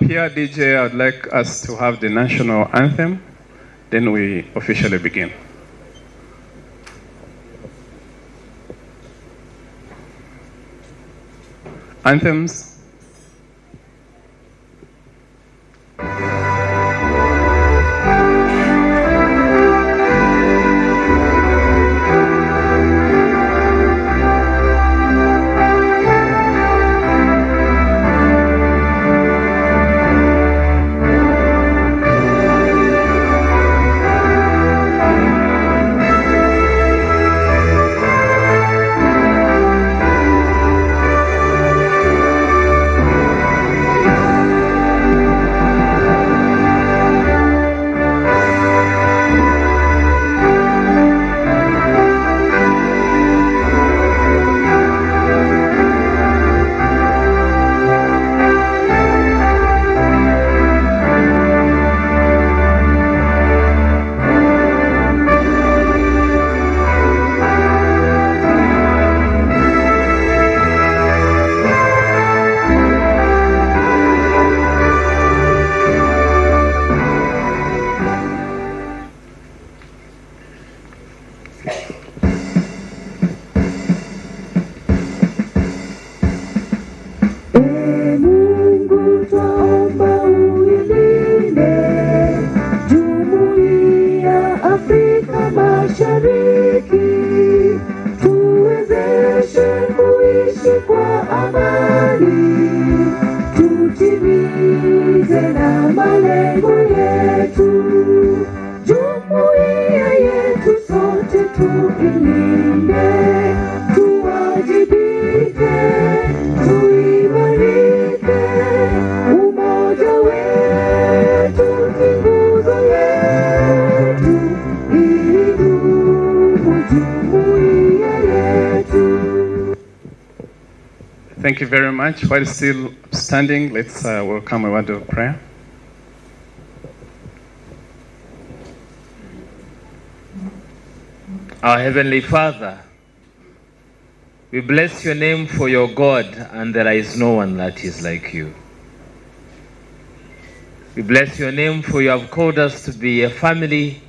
up here, DJ, I'd like us to have the national anthem. Then we officially begin. Anthems. Ee Mungu twaomba uilinde Jumuiya Afrika Mashariki, tuwezeshe kuishi kwa amani, tutimize na malengo yetu. Jumuiya yetu sote tuilinde, tuwajibike, tuimarike. Umoja wetu ni nguzo yetu, idumu jumuiya yetu. Thank you very much. While still standing, let's welcome a word of prayer. Our Heavenly Father, we bless your name for your God, and there is no one that is like you. We bless your name for you have called us to be a family,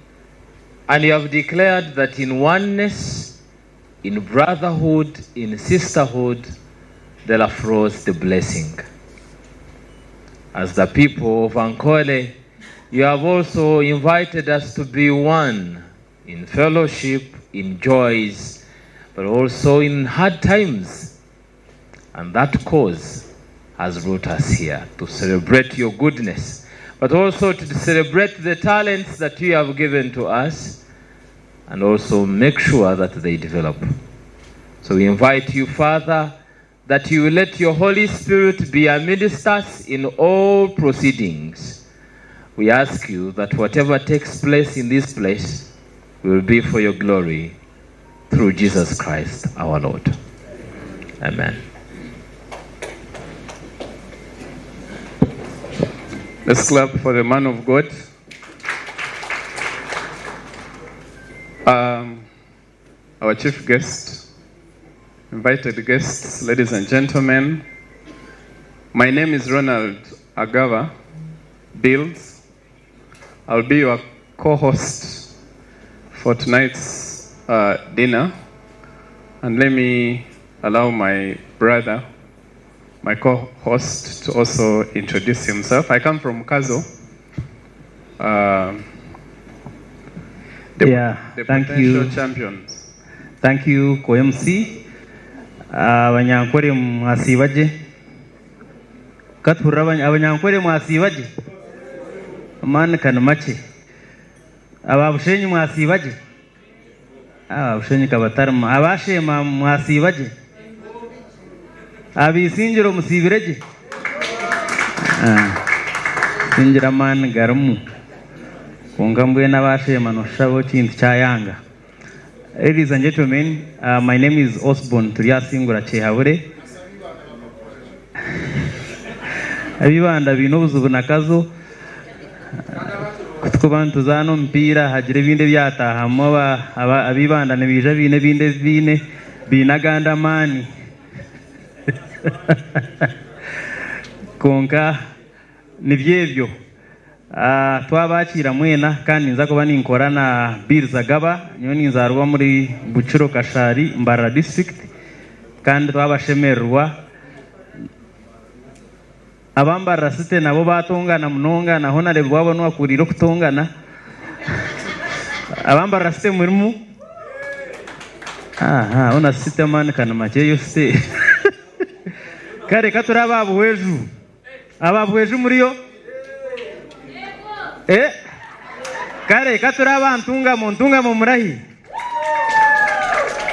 and you have declared that in oneness, in brotherhood, in sisterhood, there flows the blessing. As the people of Ankole, you have also invited us to be one in fellowship, in joys, but also in hard times. And that cause has brought us here to celebrate your goodness, but also to celebrate the talents that you have given to us and also make sure that they develop. So we invite you, Father, that you will let your Holy Spirit be amidst us in all proceedings. We ask you that whatever takes place in this place will be for your glory through Jesus Christ our Lord. Amen. Let's clap for the man of God. Our chief guest, invited guests, ladies and gentlemen, my name is Ronald Agava Bills. I'll be your co-host for tonight's dinner. And let me allow my brother, my co-host, to also introduce himself. I come from Kazo. The, Yeah, the thank potential you. champions. Thank you, co-MC. Abanyankore mwasiiba gye? Katuhurire abanyankore mwasiiba gye? Amaani ka ni makye. Aba Bushenyi mwasiiba gye? Aba Bushenyi ka batarimu. Abasheema mwasiiba gye? Abaisingiro musiibire gye? Isingiro amaani garimu. Kwonka mbwenu abasheema nooshusha bo ekintu kyayanga. Ladies and gentlemen, my name is Osborne Turyasingura Kyehabure. Ebibanda biine obuzibu nakazo kutukuba nituzaana omupiira hagira ebindi ebyatahamu abibanda nibiija biine ebindi ebi biine biine agandi amaani. Kwonka Nibyo ebyo. Twabakiira mwena kandi ninza kuba ninkora na Bill Zagaba, nyowe ninzaarwa omuri Bukiro Kashari, Mbarara district kandi twabashemererwa. Aba Mbarara City nabo baatongana munonga na Honarebo waabo niwe akuriire okutongana. Aba Mbarara City murimu? Aha, hoona City amaani ka ni makye yo City. Kare ka turi aba Buhweju. Aba Buhweju muriyo? Eh? Kare ka turi aba Ntungamo, Ntungamo murahi?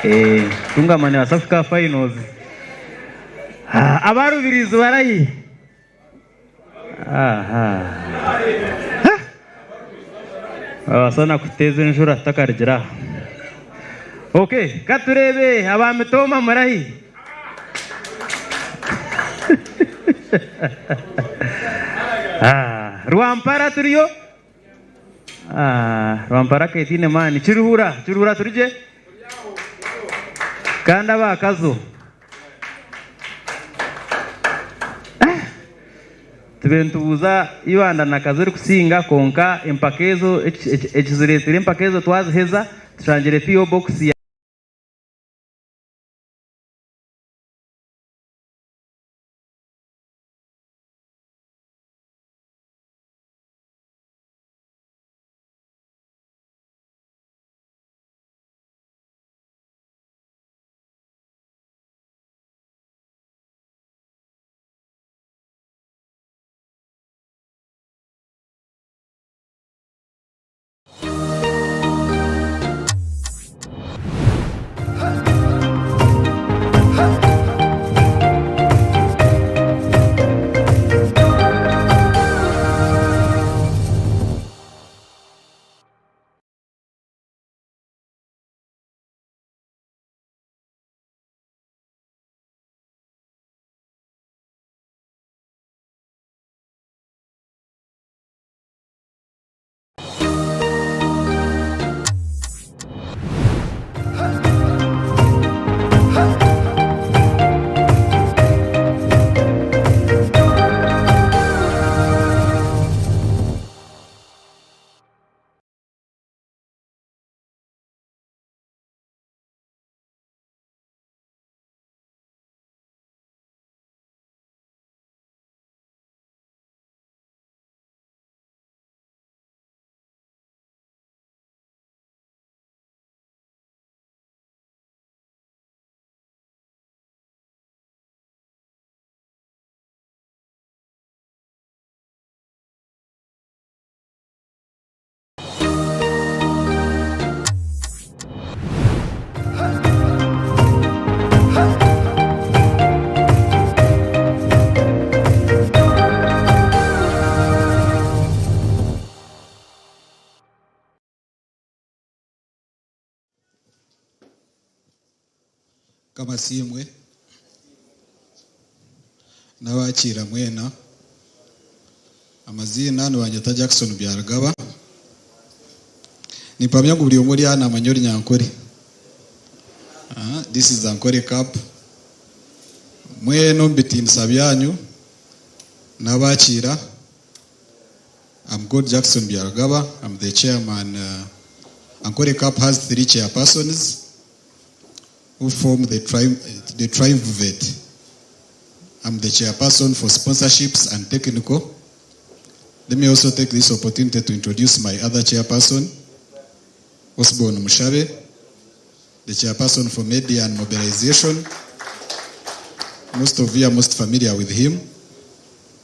Eh, Ntungamo nebaasa kuhika aha finals. Ah, aba Rubirizi barahi? Aha. Ha! Babaasa na kuteeza enjura tutakarugire aha. Okay, ka tureebe aba Mitooma murahi? Ah, Rwampara turiyo? Ah, Rwampara ka etaine maani. Kiruhura, Kiruhura turi gye? Kandi aba Kazo. Ah, tube nitubuuza Ibanda na Kazo erikusinga kwonka empaka ezo ekizireetsire empaka ezo twaziheza tushangire PO box ya. Mukama asiimwe Nabakiira mwena. Amaziina nibanyeta Jackson Byarugaba. Nimpamya ngu buri omwe ori aha namanya Orunyankore. This is Ankore Cup. Mwena omu bitiinisa byanyu nabakiira. I'm called Jackson Byarugaba. I'm the chairman. Ankore Cup has three chairpersons who form the, tri the triumvirate. I'm the chairperson for sponsorships and technical. Let me also take this opportunity to introduce my other chairperson, Osborne Mushabe, the chairperson for media and mobilization. Most of you are most familiar with him.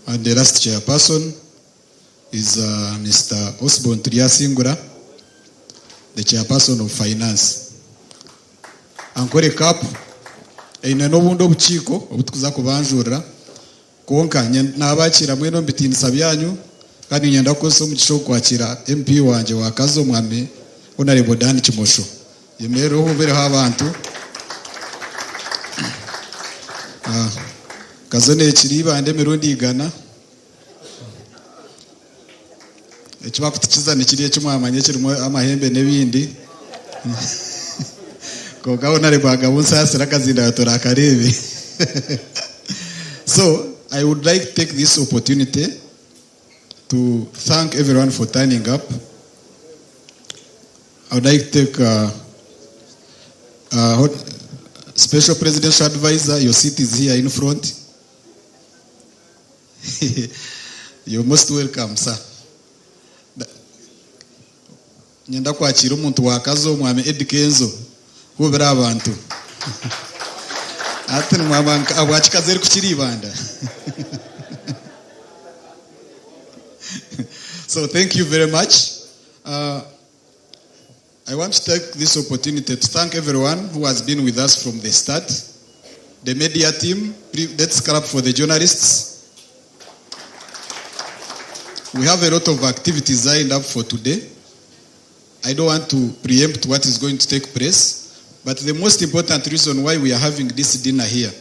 And the last chairperson is Mr. Osborne Turyasingura, the chairperson of finance. Ankore Cup eine n'obundi obukiiko obu tukuza kubanjurira kwonka nabakiira mwena omu bitiinisa byanyu kandi niinyenda kukozesa omugisha ogu kwakira MP wangye wa Kazo Mwami Honarebo Dan Kimosho. Yemerera ohuubireho abantu. Ah, Kazo neekira Ibanda emirundi igana. Eki bakutukiza nikiri eki mwamanya ekirimu amahembe n'ebindi. Kwonka Honarebo agabunsaasira akazindaaro turakareebe. So, I would like to take this opportunity. to thank everyone for turning up. I would like to take Special Presidential Advisor, your seat is here in front. You're most welcome, sir. Nyenda kwakiira omuntu wa Kazo, Mwami Eddy Kenzo, hubira abantu. Hati nimwaba habwaki Kazo erikukira Ibanda? So thank you very much. I want to take this opportunity to thank everyone who has been with us from the start. The media team, let's clap for the journalists. We have a lot of activities lined up for today. I don't want to preempt what is going to take place, but the most important reason why we are having this dinner here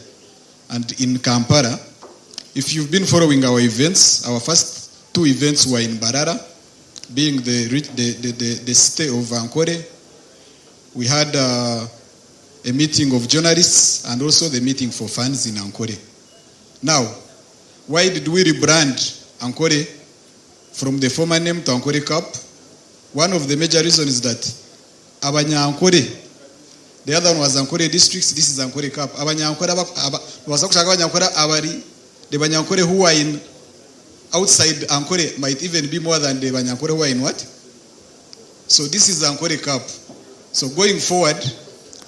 and in Kampala, if you've been following our events, our first two events were in Mbarara, being the, the, the, the, the city of Ankole. We had a meeting of journalists and also the meeting for fans in Ankole. Now, why did we rebrand Ankole from the former name to Ankole Cup? One of the major reasons is that Abanyankole, the other one was Ankole districts, this is Ankole Cup. Abanyankole, baza kushaka Abanyankole abari, the Banyankole who are in outside Ankole might even be more than the Banyankole who are in what? So this is Ankole Cup. So going forward,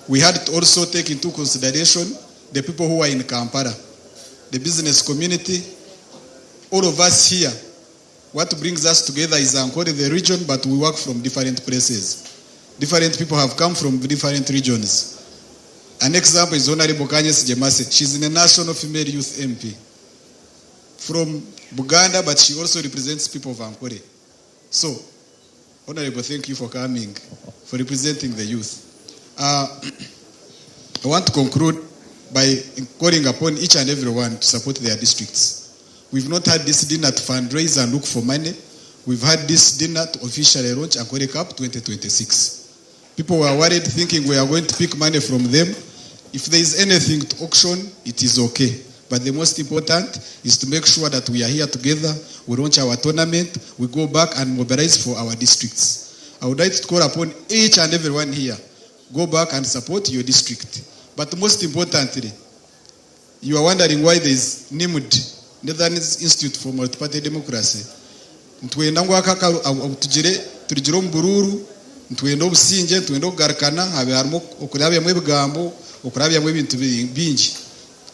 we had to also take into consideration the people who are in Kampala, the business community, all of us here. What brings us together is Ankole, the region, but we work from different places. Different people have come from different regions. An example is Honorable Kanyes Jemase. She's a national female youth MP from Buganda, but she also represents people of Ankole. So, Honorable, thank you for coming, for representing the youth. I want to conclude by calling upon each and everyone to support their districts. We've not had this dinner to fundraise and look for money. We've had this dinner to officially launch Ankole Cup 2026. People were worried, thinking we are going to pick money from them. If there is anything to auction, it is okay. But the most important is to make sure that we are here together, we launch our tournament, we go back and mobilize for our districts. I would like to call upon each and everyone here, go back and support your district. But most importantly, you are wondering why there is NIMD, Netherlands Institute for Multiparty Democracy. Nitwenda ngu aka tugire turigire omu buruuru, nitwenda obusingye, nitwenda okugarukana, habe harimu okurabyamu ebigambo, okurabyamu ebintu bingi.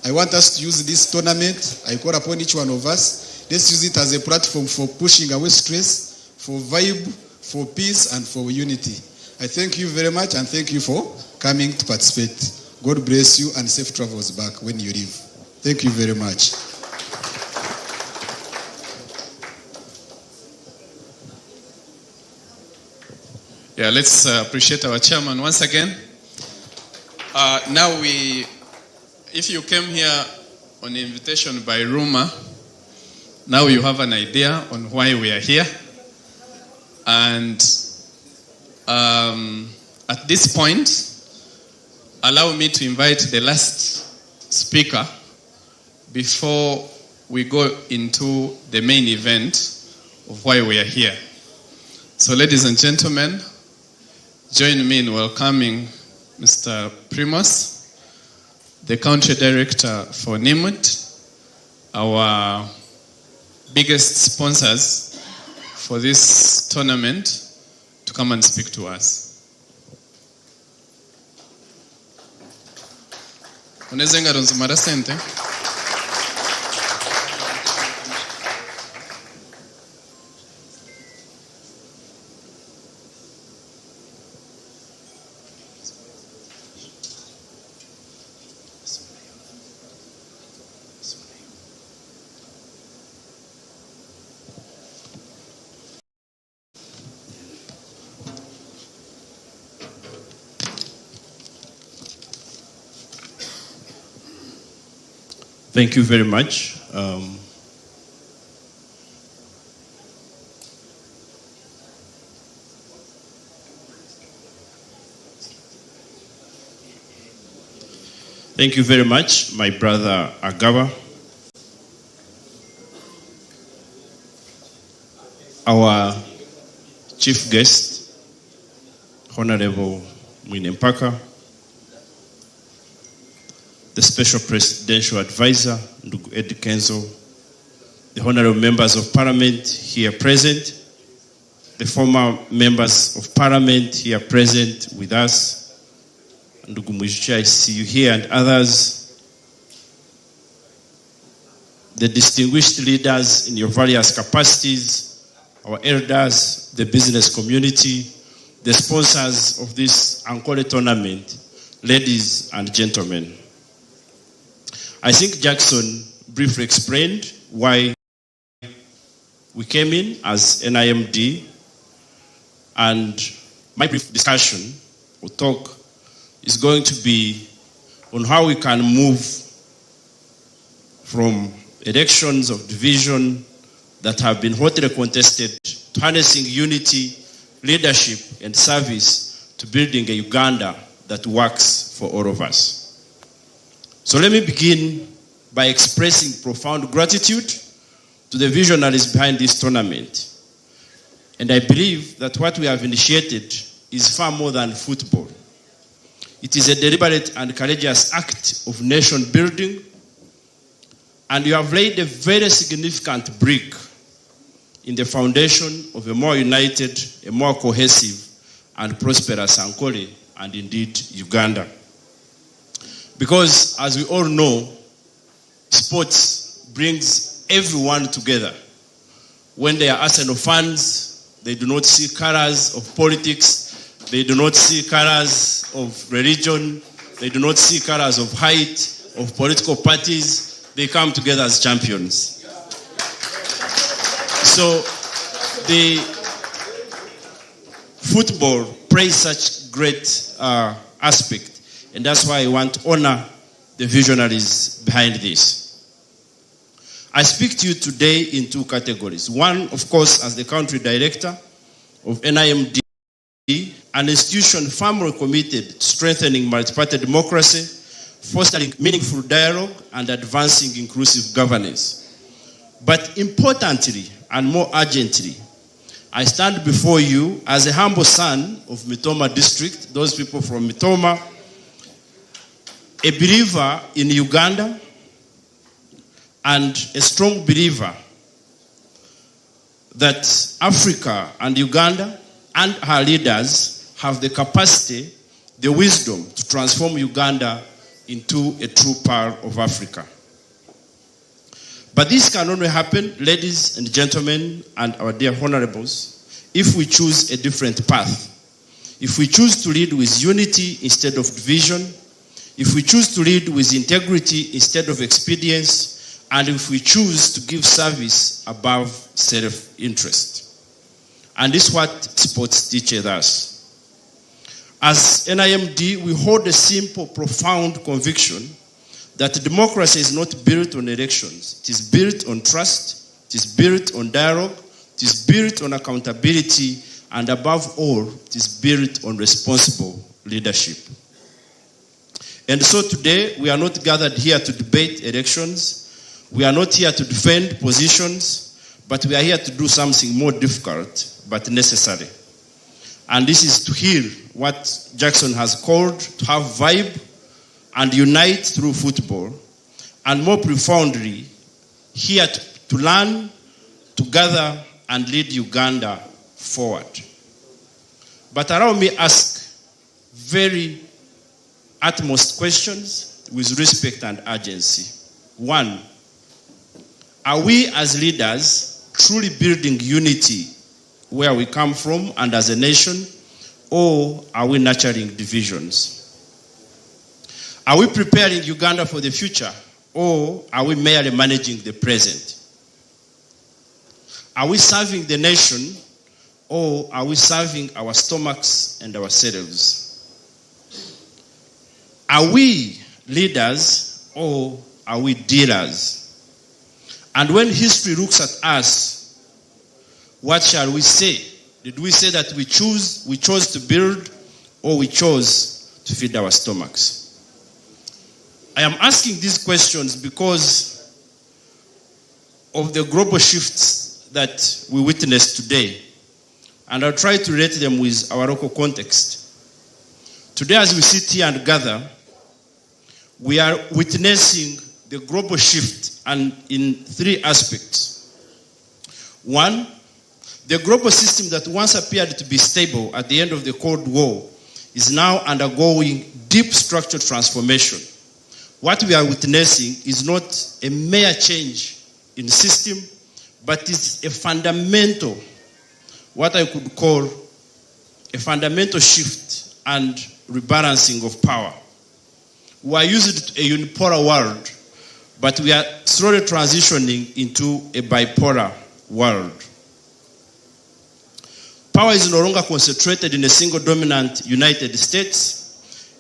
I want us to use this tournament. I call upon each one of us. Let's use it as a platform for pushing away stress, for vibe, for peace, and for unity. I thank you very much and thank you for coming to participate. God bless you and safe travels back when you leave. Thank you very much. Yeah, let's appreciate our chairman once again. Now we, if you came here on invitation by rumor, now you have an idea on why we are here. And at this point, allow me to invite the last speaker before we go into the main event of why we are here. So ladies and gentlemen, join me in welcoming Mr. Primus, the country director for NIMD, our biggest sponsors for this tournament, to come and speak to us. Oneze engaro nzimara sente. Thank you very much. Thank you very much, my brother Agaba. Our chief guest, Honorable Mwine Mpaka, the Special Presidential Advisor, Ndugu Eddy Kenzo, the honorable members of parliament here present, the former members of parliament here present with us, Ndugu Mwijukye, I see you here, and others, the distinguished leaders in your various capacities, our elders, the business community, the sponsors of this Ankole tournament, ladies and gentlemen. I think Jackson briefly explained why we came in as NIMD, and my brief discussion or talk is going to be on how we can move from elections of division that have been hotly contested to harnessing unity, leadership, and service to building a Uganda that works for all of us. So let me begin by expressing profound gratitude to the visionaries behind this tournament. And I believe that what we have initiated is far more than football. It is a deliberate and courageous act of nation building, and you have laid a very significant brick in the foundation of a more united, a more cohesive, and prosperous Ankole, and indeed Uganda. Because, as we all know, sports brings everyone together. When they are Arsenal fans, they do not see colors of politics, they do not see colors of religion, they do not see colors of height, of political parties. They come together as champions. So the football plays such great aspect, and that's why I want to honor the visionaries behind this. I speak to you today in two categories. One, of course, as the country director of NIMD, an institution firmly committed to strengthening multi-party democracy, fostering meaningful dialogue, and advancing inclusive governance. But importantly, and more urgently, I stand before you as a humble son of Mitooma district, those people from Mitooma, a believer in Uganda, and a strong believer that Africa and Uganda and her leaders have the capacity, the wisdom to transform Uganda into a true pearl of Africa. But this can only happen, ladies and gentlemen, and our dear honorables, if we choose a different path. If we choose to lead with unity instead of division, if we choose to lead with integrity instead of expedience, and if we choose to give service above self-interest. And this is what sports teaches us. As NIMD, we hold a simple, profound conviction that democracy is not built on elections. It is built on trust, it is built on dialogue, it is built on accountability, and above all, it is built on responsible leadership. And so today, we are not gathered here to debate elections. We are not here to defend positions, but we are here to do something more difficult, but necessary. And this is to heal what Jackson has called to have vibe and unite through football, and more profoundly, here to learn, to gather, and lead Uganda forward. But allow me ask very utmost questions with respect and urgency. One, are we as leaders truly building unity where we come from and as a nation, or are we nurturing divisions? Are we preparing Uganda for the future, or are we merely managing the present? Are we serving the nation, or are we serving our stomachs and ourselves? Are we leaders, or are we dealers? And when history looks at us, what shall we say? Did we say that we chose to build, or we chose to feed our stomachs? I am asking these questions because of the global shifts that we witness today, and I'll try to relate them with our local context. Today, as we sit here and gather, we are witnessing the global shift and in three aspects. One, the global system that once appeared to be stable at the end of the Cold War is now undergoing deep structural transformation. What we are witnessing is not a mere change in system, but it's a fundamental, what I could call a fundamental shift and rebalancing of power. We are used to a unipolar world, but we are slowly transitioning into a bipolar world. Power is no longer concentrated in a single dominant United States.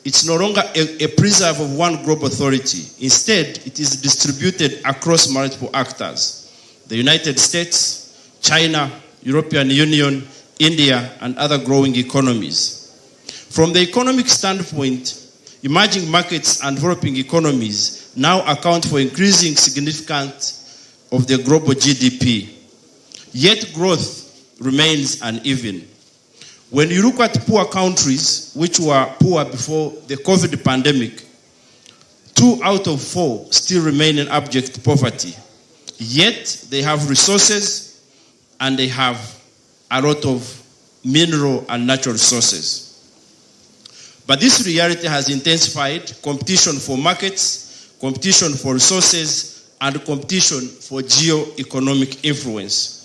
It's no longer a preserve of one global authority. Instead, it is distributed across multiple actors: the United States, China, European Union, India, and other growing economies. From the economic standpoint, emerging markets and developing economies now account for increasing significance of the global GDP. Yet growth remains uneven. When you look at poor countries, which were poor before the COVID pandemic, 2 out of 4 still remain in abject poverty. Yet they have resources and they have a lot of mineral and natural resources. But this reality has intensified competition for markets, competition for resources, and competition for geo-economic influence.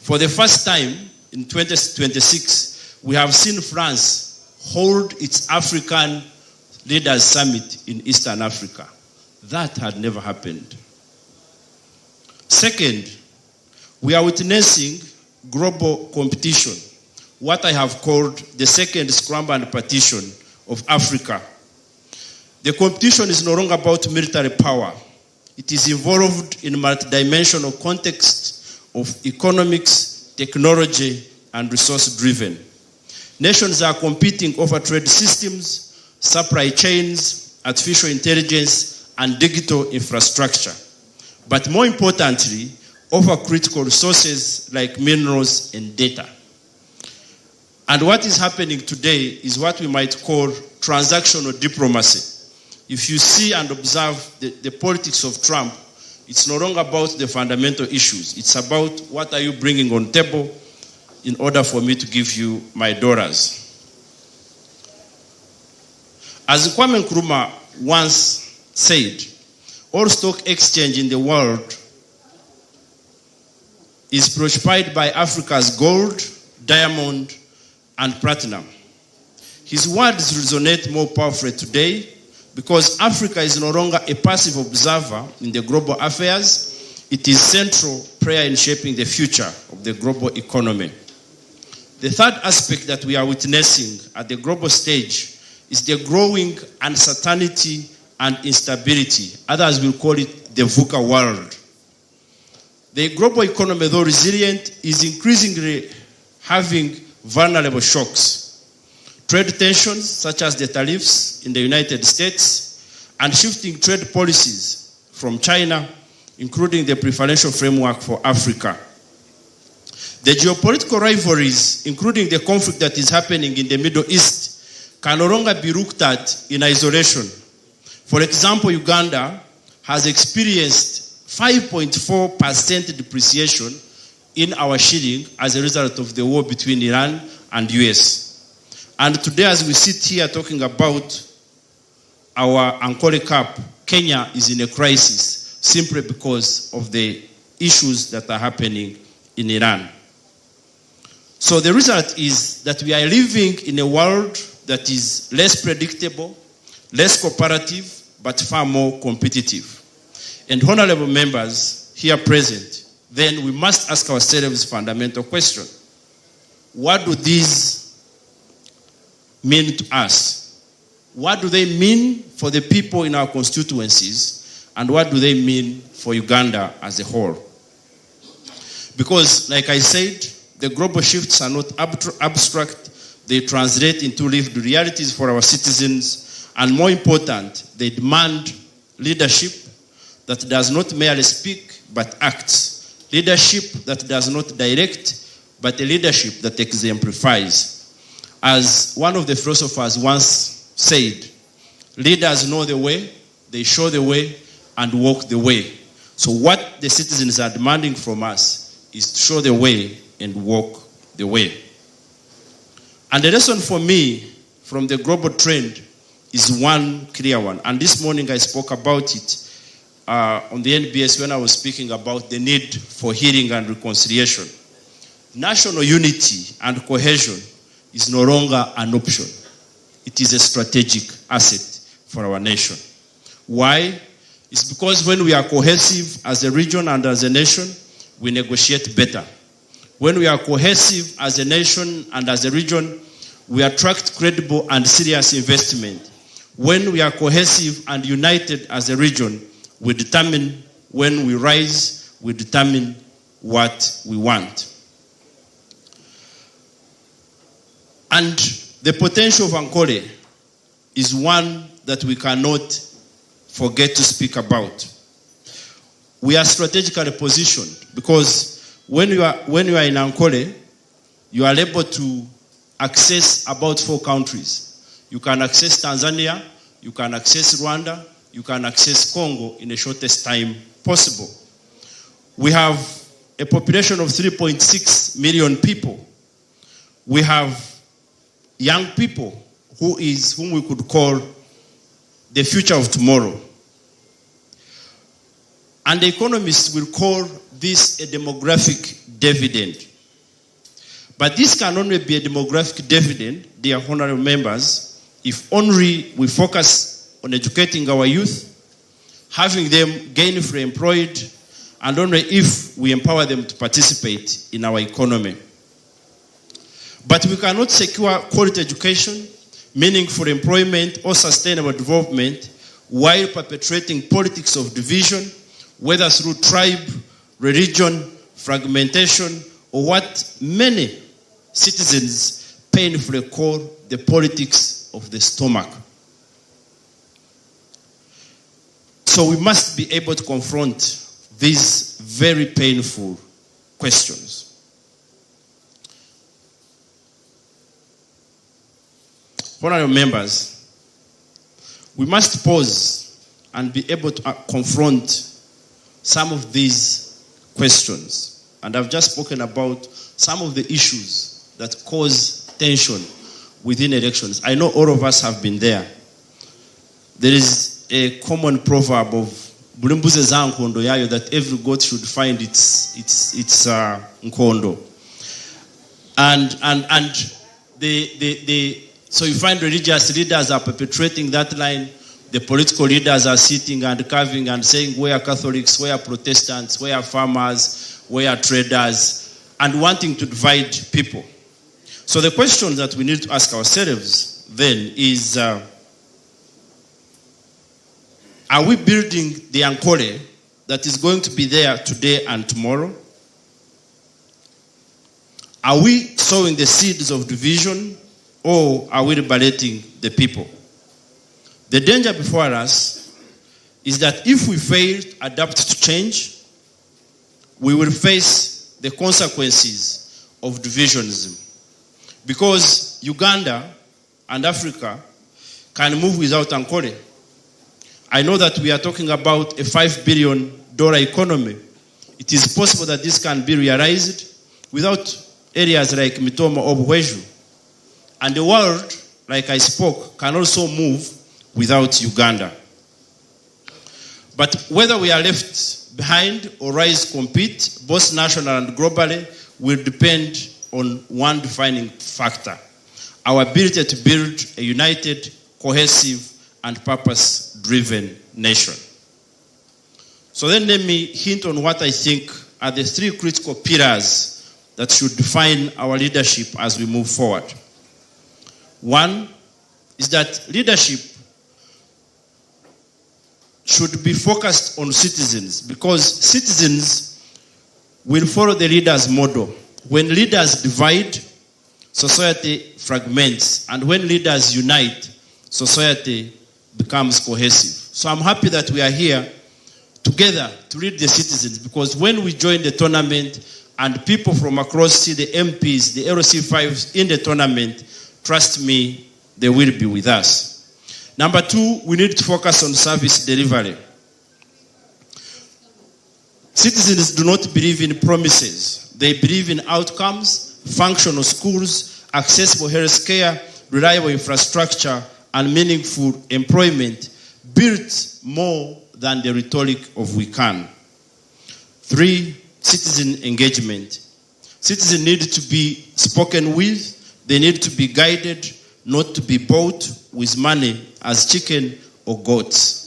For the first time in 2026, we have seen France hold its African Leaders Summit in Eastern Africa. That had never happened. Second, we are witnessing global competition, what I have called the second scramble and partition of Africa. The competition is no longer about military power. It is involved in multidimensional context of economics, technology, and resource-driven. Nations are competing over trade systems, supply chains, artificial intelligence, and digital infrastructure. But more importantly, over critical resources like minerals and data. And what is happening today is what we might call transactional diplomacy. If you see and observe the politics of Trump, it's no longer about the fundamental issues. It's about what are you bringing on table in order for me to give you my dollars. As Kwame Nkrumah once said, all stock exchange in the world is preoccupied by Africa's gold, diamond, and platinum. His words resonate more powerfully today because Africa is no longer a passive observer in the global affairs. It is central player in shaping the future of the global economy. The third aspect that we are witnessing at the global stage is the growing uncertainty and instability. Others will call it the VUCA world. The global economy, though resilient, is increasingly having vulnerable shocks. Trade tensions, such as the tariffs in the United States, and shifting trade policies from China, including the preferential framework for Africa. The geopolitical rivalries, including the conflict that is happening in the Middle East, can no longer be looked at in isolation. For example, Uganda has experienced 5.4% depreciation in our shilling as a result of the war between Iran and US. And today, as we sit here talking about our Ankole Cup, Kenya is in a crisis simply because of the issues that are happening in Iran. So the result is that we are living in a world that is less predictable, less cooperative, but far more competitive. And honorable members here present, then we must ask ourselves a fundamental question. What do these mean to us? What do they mean for the people in our constituencies? And what do they mean for Uganda as a whole? Because, like I said, the global shifts are not abstract. They translate into lived realities for our citizens. And more important, they demand leadership that does not merely speak, but acts. Leadership that does not direct, but a leadership that exemplifies. As one of the philosophers once said, leaders know the way, they show the way, and walk the way. So what the citizens are demanding from us is to show the way and walk the way. And the lesson for me from the global trend is one clear one. And this morning I spoke about it on the NBS when I was speaking about the need for healing and reconciliation. National unity and cohesion is no longer an option. It is a strategic asset for our nation. Why? It's because when we are cohesive as a region and as a nation, we negotiate better. When we are cohesive as a nation and as a region, we attract credible and serious investment. When we are cohesive and united as a region, we determine when we rise, we determine what we want. And the potential of Ankole is one that we cannot forget to speak about. We are strategically positioned because when you are in Ankole, you are able to access about 4 countries. You can access Tanzania, you can access Rwanda, you can access Congo in the shortest time possible. We have a population of 3.6 million people. We have young people whom we could call the future of tomorrow. And the economists will call this a demographic dividend. But this can only be a demographic dividend, dear honorable members, if only we focus on educating our youth, having them gainfully employed, and only if we empower them to participate in our economy. But we cannot secure quality education, meaningful employment, or sustainable development while perpetrating politics of division, whether through tribe, religion, fragmentation, or what many citizens painfully call the politics of the stomach. So we must be able to confront these very painful questions. Honorable members, we must pause and be able to confront some of these questions. And I've just spoken about some of the issues that cause tension within elections. I know all of us have been there. There is a common proverb of Bulimbuze za nkondo yayo, that every goat should find its nkondo. So you find religious leaders are perpetrating that line. The political leaders are sitting and carving and saying, we are Catholics, we are Protestants, we are farmers, we are traders, and wanting to divide people. So the question that we need to ask ourselves then is, are we building the Ankole that is going to be there today and tomorrow? Are we sowing the seeds of division, or are we liberating the people? The danger before us is that if we fail to adapt to change, we will face the consequences of divisionism. Because Uganda and Africa can move without Ankole. I know that we are talking about a $5 billion economy. It is possible that this can be realized without areas like Mitooma or Buhweju. And the world, like I spoke, can also move without Uganda. But whether we are left behind or rise compete, both national and globally, will depend on one defining factor: our ability to build a united, cohesive, and purpose-driven nation. So then let me hint on what I think are the three critical pillars that should define our leadership as we move forward. One is that leadership should be focused on citizens, because citizens will follow the leader's model. When leaders divide, society fragments, and when leaders unite, society becomes cohesive. So I'm happy that we are here together to lead the citizens because when we join the tournament and people from across see the MPs, the LC5s in the tournament, trust me, they will be with us. Number two, we need to focus on service delivery. Citizens do not believe in promises. They believe in outcomes, functional schools, accessible health care, reliable infrastructure, and meaningful employment built more than the rhetoric of we can. Three, citizen engagement. Citizens need to be spoken with, they need to be guided, not to be bought with money as chicken or goats.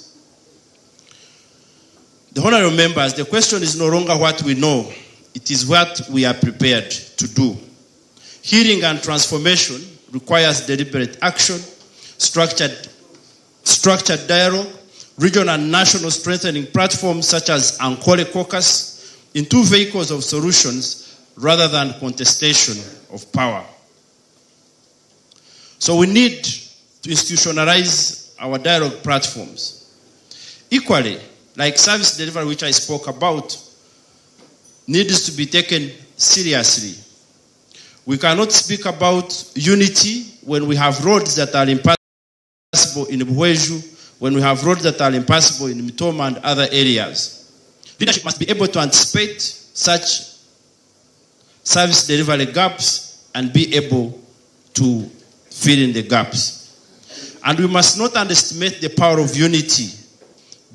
The honorable members, the question is no longer what we know, it is what we are prepared to do. Healing and transformation requires deliberate action, structured, structured dialogue, regional and national strengthening platforms such as Ankole Caucus into vehicles of solutions rather than contestation of power. So we need to institutionalize our dialogue platforms. Equally, like service delivery, which I spoke about, needs to be taken seriously. We cannot speak about unity when we have roads that are impassable in Buhweju, when we have roads that are impassable in Mitooma and other areas. Leadership must be able to anticipate such service delivery gaps and be able to fill in the gaps. And we must not underestimate the power of unity.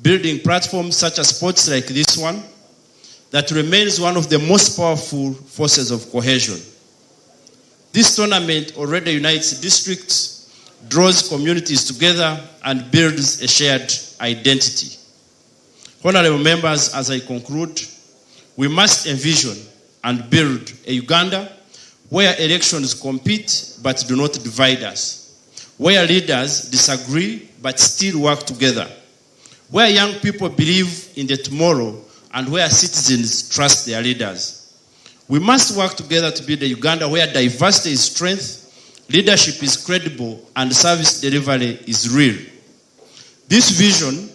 Building platforms such as sports like this one, that remains one of the most powerful forces of cohesion. This tournament already unites districts, draws communities together, and builds a shared identity. Honorable members, as I conclude, we must envision and build a Uganda where elections compete but do not divide us, where leaders disagree but still work together, where young people believe in the tomorrow and where citizens trust their leaders. We must work together to build a Uganda where diversity is strength, leadership is credible, and service delivery is real. This vision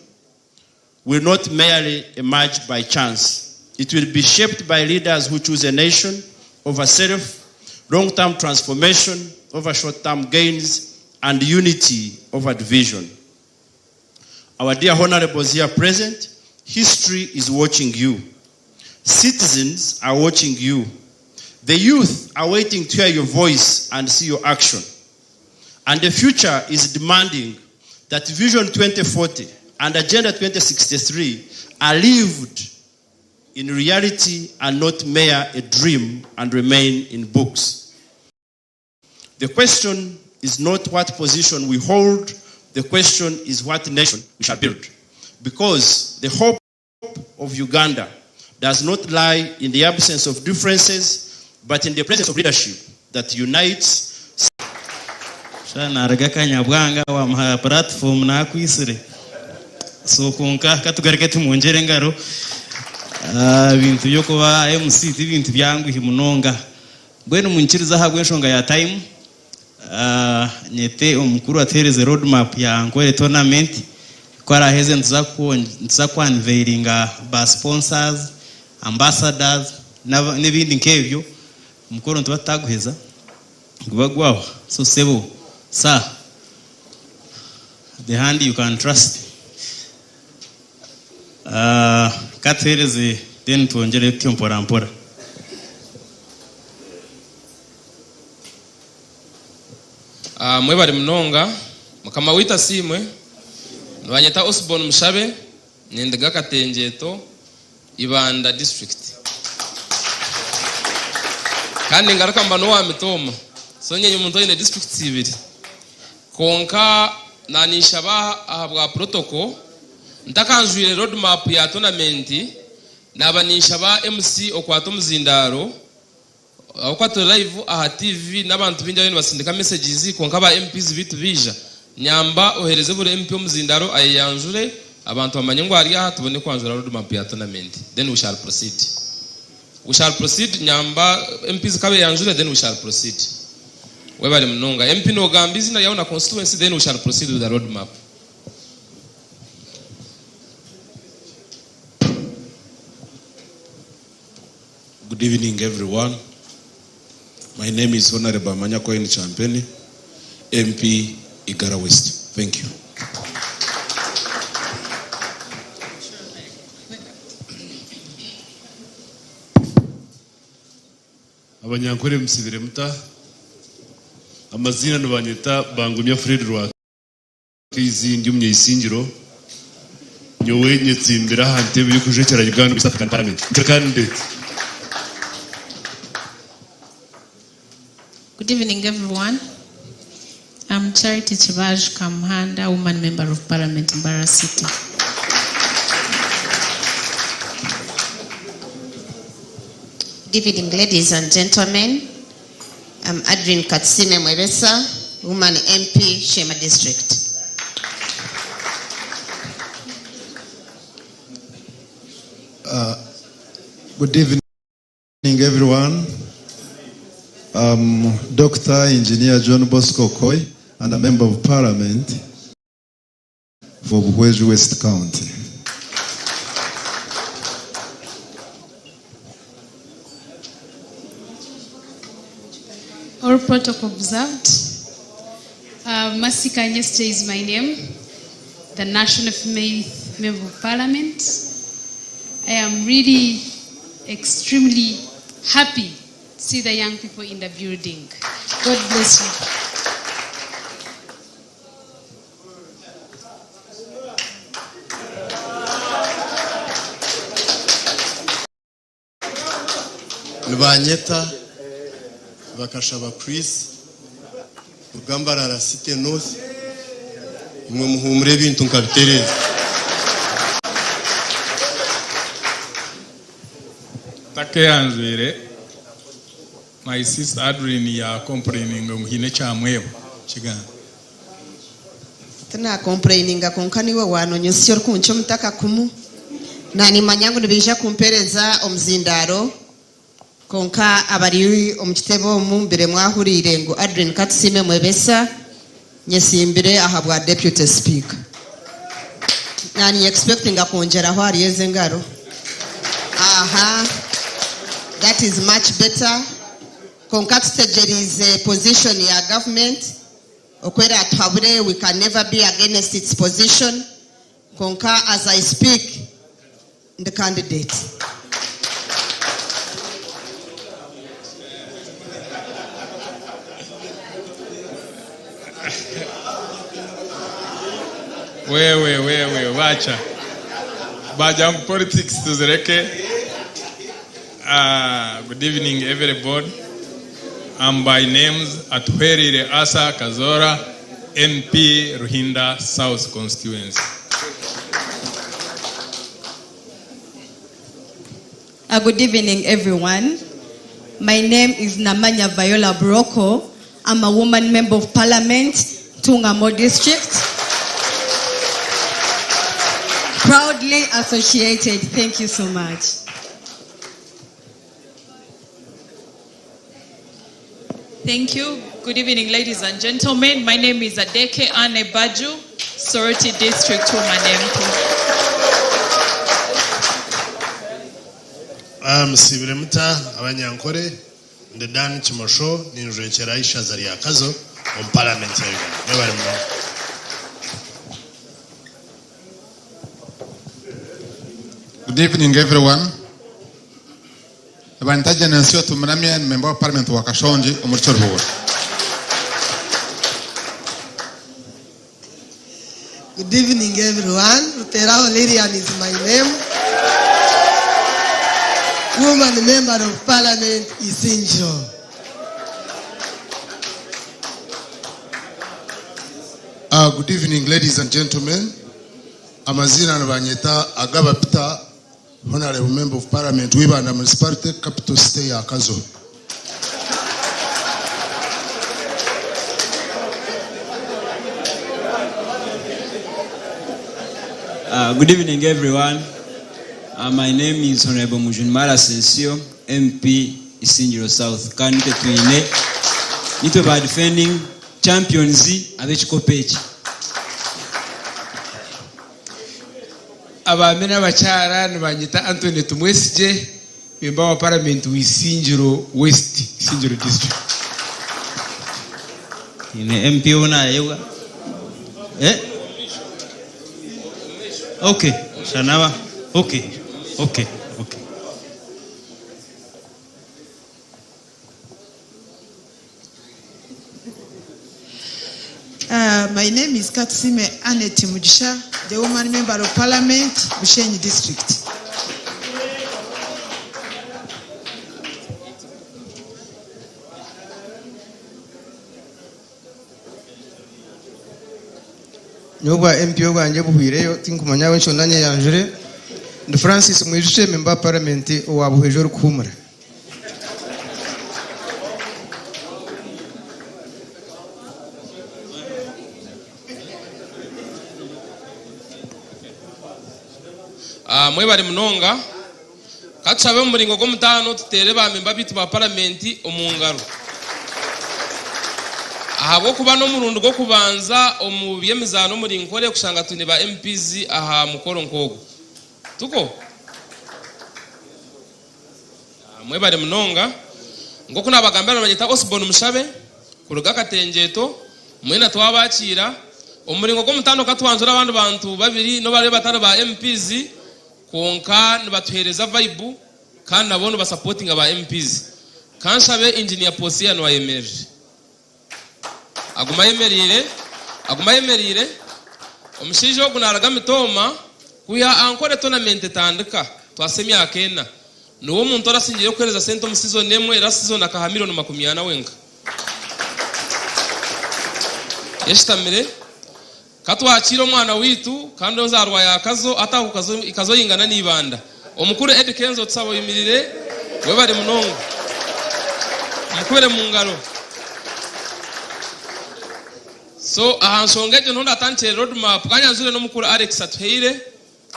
will not merely emerge by chance. It will be shaped by leaders who choose a nation over self, long term transformation over short term gains, and unity over division. Our dear honorables here present, history is watching you. Citizens are watching you. The youth are waiting to hear your voice and see your action. And the future is demanding that Vision 2040 and Agenda 2063 are lived in reality and not mere a dream and remain in books. The question is not what position we hold, the question is what nation we shall build. Because the hope of Uganda does not lie in the absence of differences, but in the presence of leadership that unites. Shana naruga Kanyabwanga wamuha platform nakwisire so kwonka katugaruke tumwongyere engaro Ah, ebintu by'okuba MC ti bintu byanguhi munonga mbwenu munyikirize ahabw'enshonga ya time ah, nyete omukuru atuhereze road map ya Ankole tournament ku araheze nituza ku- nituza ku unveilinga ba sponsors ambassadors n'aba- n'ebindi nk'ebyo omukoro nituba tutaguheza guba gwaho so sebo sir the hand you can trust uh, katuhereze then twongere tutyo mpora mpora Ah, mwebare munonga mukama waitu asiimwe nibanyeta Osborne Mushabe nindiga Katengyeto Ibanda district kandi ngaruka mba n'owa Mitooma so nyenye omuntu oine districts ibiri kwonka naninshaba aha bwa protocol ntakanjwire road map ya tournament naba ninshaba MC okwata omuzindaaro Ahabw'okuba turi live aha TV n'abantu baingi abariyo nibasindika messages kwonka aba MPs beitu baija. Nyamba ohereze buri MP omuzindaro ayeyanjure abantu bamanye ngu ari aha tubone kwanjura road map ya tournament then we shall proceed. We shall proceed nyamba MPs kabeyanjure then we shall proceed. Webare munonga. MP nogamba eiziina ryawe na constituency then we shall proceed with the road map. evening, everyone. My name is Honorable Amanya Koen Champeni, MP Igara West. Thank you. Abanyankore musibire muta? Amaziina nibanyeta Bangumya Fred Rwakaizi ndi omunyaisingiro. Nyowe nyetsimbire aha ntebe y'okujwekyera Uganda omu East African Parliament nkiri candidate. Good evening everyone. I'm Charity Kibaju Kamuhanda, woman member of parliament Mbarara City. Good evening, ladies and gentlemen. I'm Adrine Katsime Mwebesa, woman MP, Shema District. Good evening, everyone. I'm Dr. Engineer John Bosco Koi and a member of parliament for Buhweju West County. All protocol observed. Mercy Kanyeste is my name, the National Female Member of Parliament. I am really extremely happy to see the young people in the building. God bless you. Nibanyeta Bakashaba Chris Rugambarara City North imwe muhumure ebintu nkabitereza. Takeyanzwire my sister Adrine ya complaining ngu hiine ekyamwebwa kigamba. Tinakompureyininga kwonka niiwe waanonyosya orikunkya omutaka kumu. Naanimanya ngu nibaija kumpeereza omuzindaaro kwonka abari omu kitebe omu mbire mwahuriire ngu Adrine Katusiime Mwebesa nyesimbire ahabwa Deputy Speaker. Naaninyexpectinga kwongyeraho ahari ezi engaro. Aha, that is much better. Kwonka tutegyereize position ya government oku eratuhabure, we can never be against its position. Kwonka as I speak, ndi candidate. Wewe wewe wacha bagira ngu politics tuzireke. Good evening everybody. I'm by names Atuhwereire Asa Kazora, MP Ruhinda South Constituency. Good evening, everyone. My name is Namanya Viola Broko. I'm a woman member of parliament, Ntungamo District. Proudly associated. Thank you so much. Thank you. Good evening, ladies and gentlemen. My name is Adeke Anne Baju, Soroti District Woman MP. Musibire muta abanyankore, ndi Dan Kimosho ninjwekyera ishaza rya Kazo omu paramenti ya Uganda. Mwebare munonga. Good evening, everyone. Banyeta Genensio Tumuramye, ni Member of Parliament wa Kashongi omuri Kiruhura. Good evening, everyone. Ruteraho Lilian is my name. Woman Member of Parliament, Isingiro. Good evening, ladies and gentlemen. Amazina nibanyeta Agaba Peter, Honorable Member of Parliament, Wibanda Municipality, Capital City ya Kazo. Good evening, everyone. My name is Honorable Mujunmara Sensio, MP Isingiro South. Kandi nitwe twine nitwe ba defending champions ab'ekikopo eki. Abaami n'abakyara nibanyeta Anthony Tumwesigye, Memba wa Paramenti wa Isingiro West, Isingiro District. Twine MP ou naayebwa? Eh? Okay, Shanaba. Okay, okay, okay. Uh, my name is Katsime Annette Mugisha, the woman member of parliament, Bushenyi district. Nyowe obwa MP obwangye buhwireyo tinkumanya ahabw'enshonga nyeyanjure. Ndi Francis Mwijukye memba wa paramenti owa Buhweju orikuhuumura. Ah, mwebare munonga. Ka tushabe omu muringo gw'omutaano tuteere baamemba baitu ba paramenti omu ngaro. Ahabw'okuba n'omurundi gw'okubanza omu by'emizaano omuri Nkore kushanga twine ba MPs aha mukoro nk'ogu. Tuko? Mwebare munonga. Nk'oku naabagambira nibanyeta Osborn Mushabe kuruga Katengyeto, mwena twabakiira. Omu muringo gw'omutaano ka twanjure abandi bantu babiri n'obu baribe batari ba MPs kwonka nibatuheereza vibe kandi nabo nibasapotinga ba MPs. Ka nshabe Engineer Posiano ayemerere. Agume ayemereire, agume ayemereire. Omushaija ogu naruga Mitooma, kwiha Ankole tournament etandika, twasa emyaka ena. Niwe omuntu orasingireyo kuhereza sente omu season emwe, last season akaha million makumi ana wenka. Yeshutamire. Ka twakiire omwana waitu kandi onzaarwa ya Kazo ataaha ku Kazo yingana na Ibanda. Omukuru Eddy Kenzo tusaba oyimirire webare munonga. Mukubire mungaro. So aha nshonga egyo niho ndatandikire road map kandi nyanjure n'omukuru Alex Atuhaire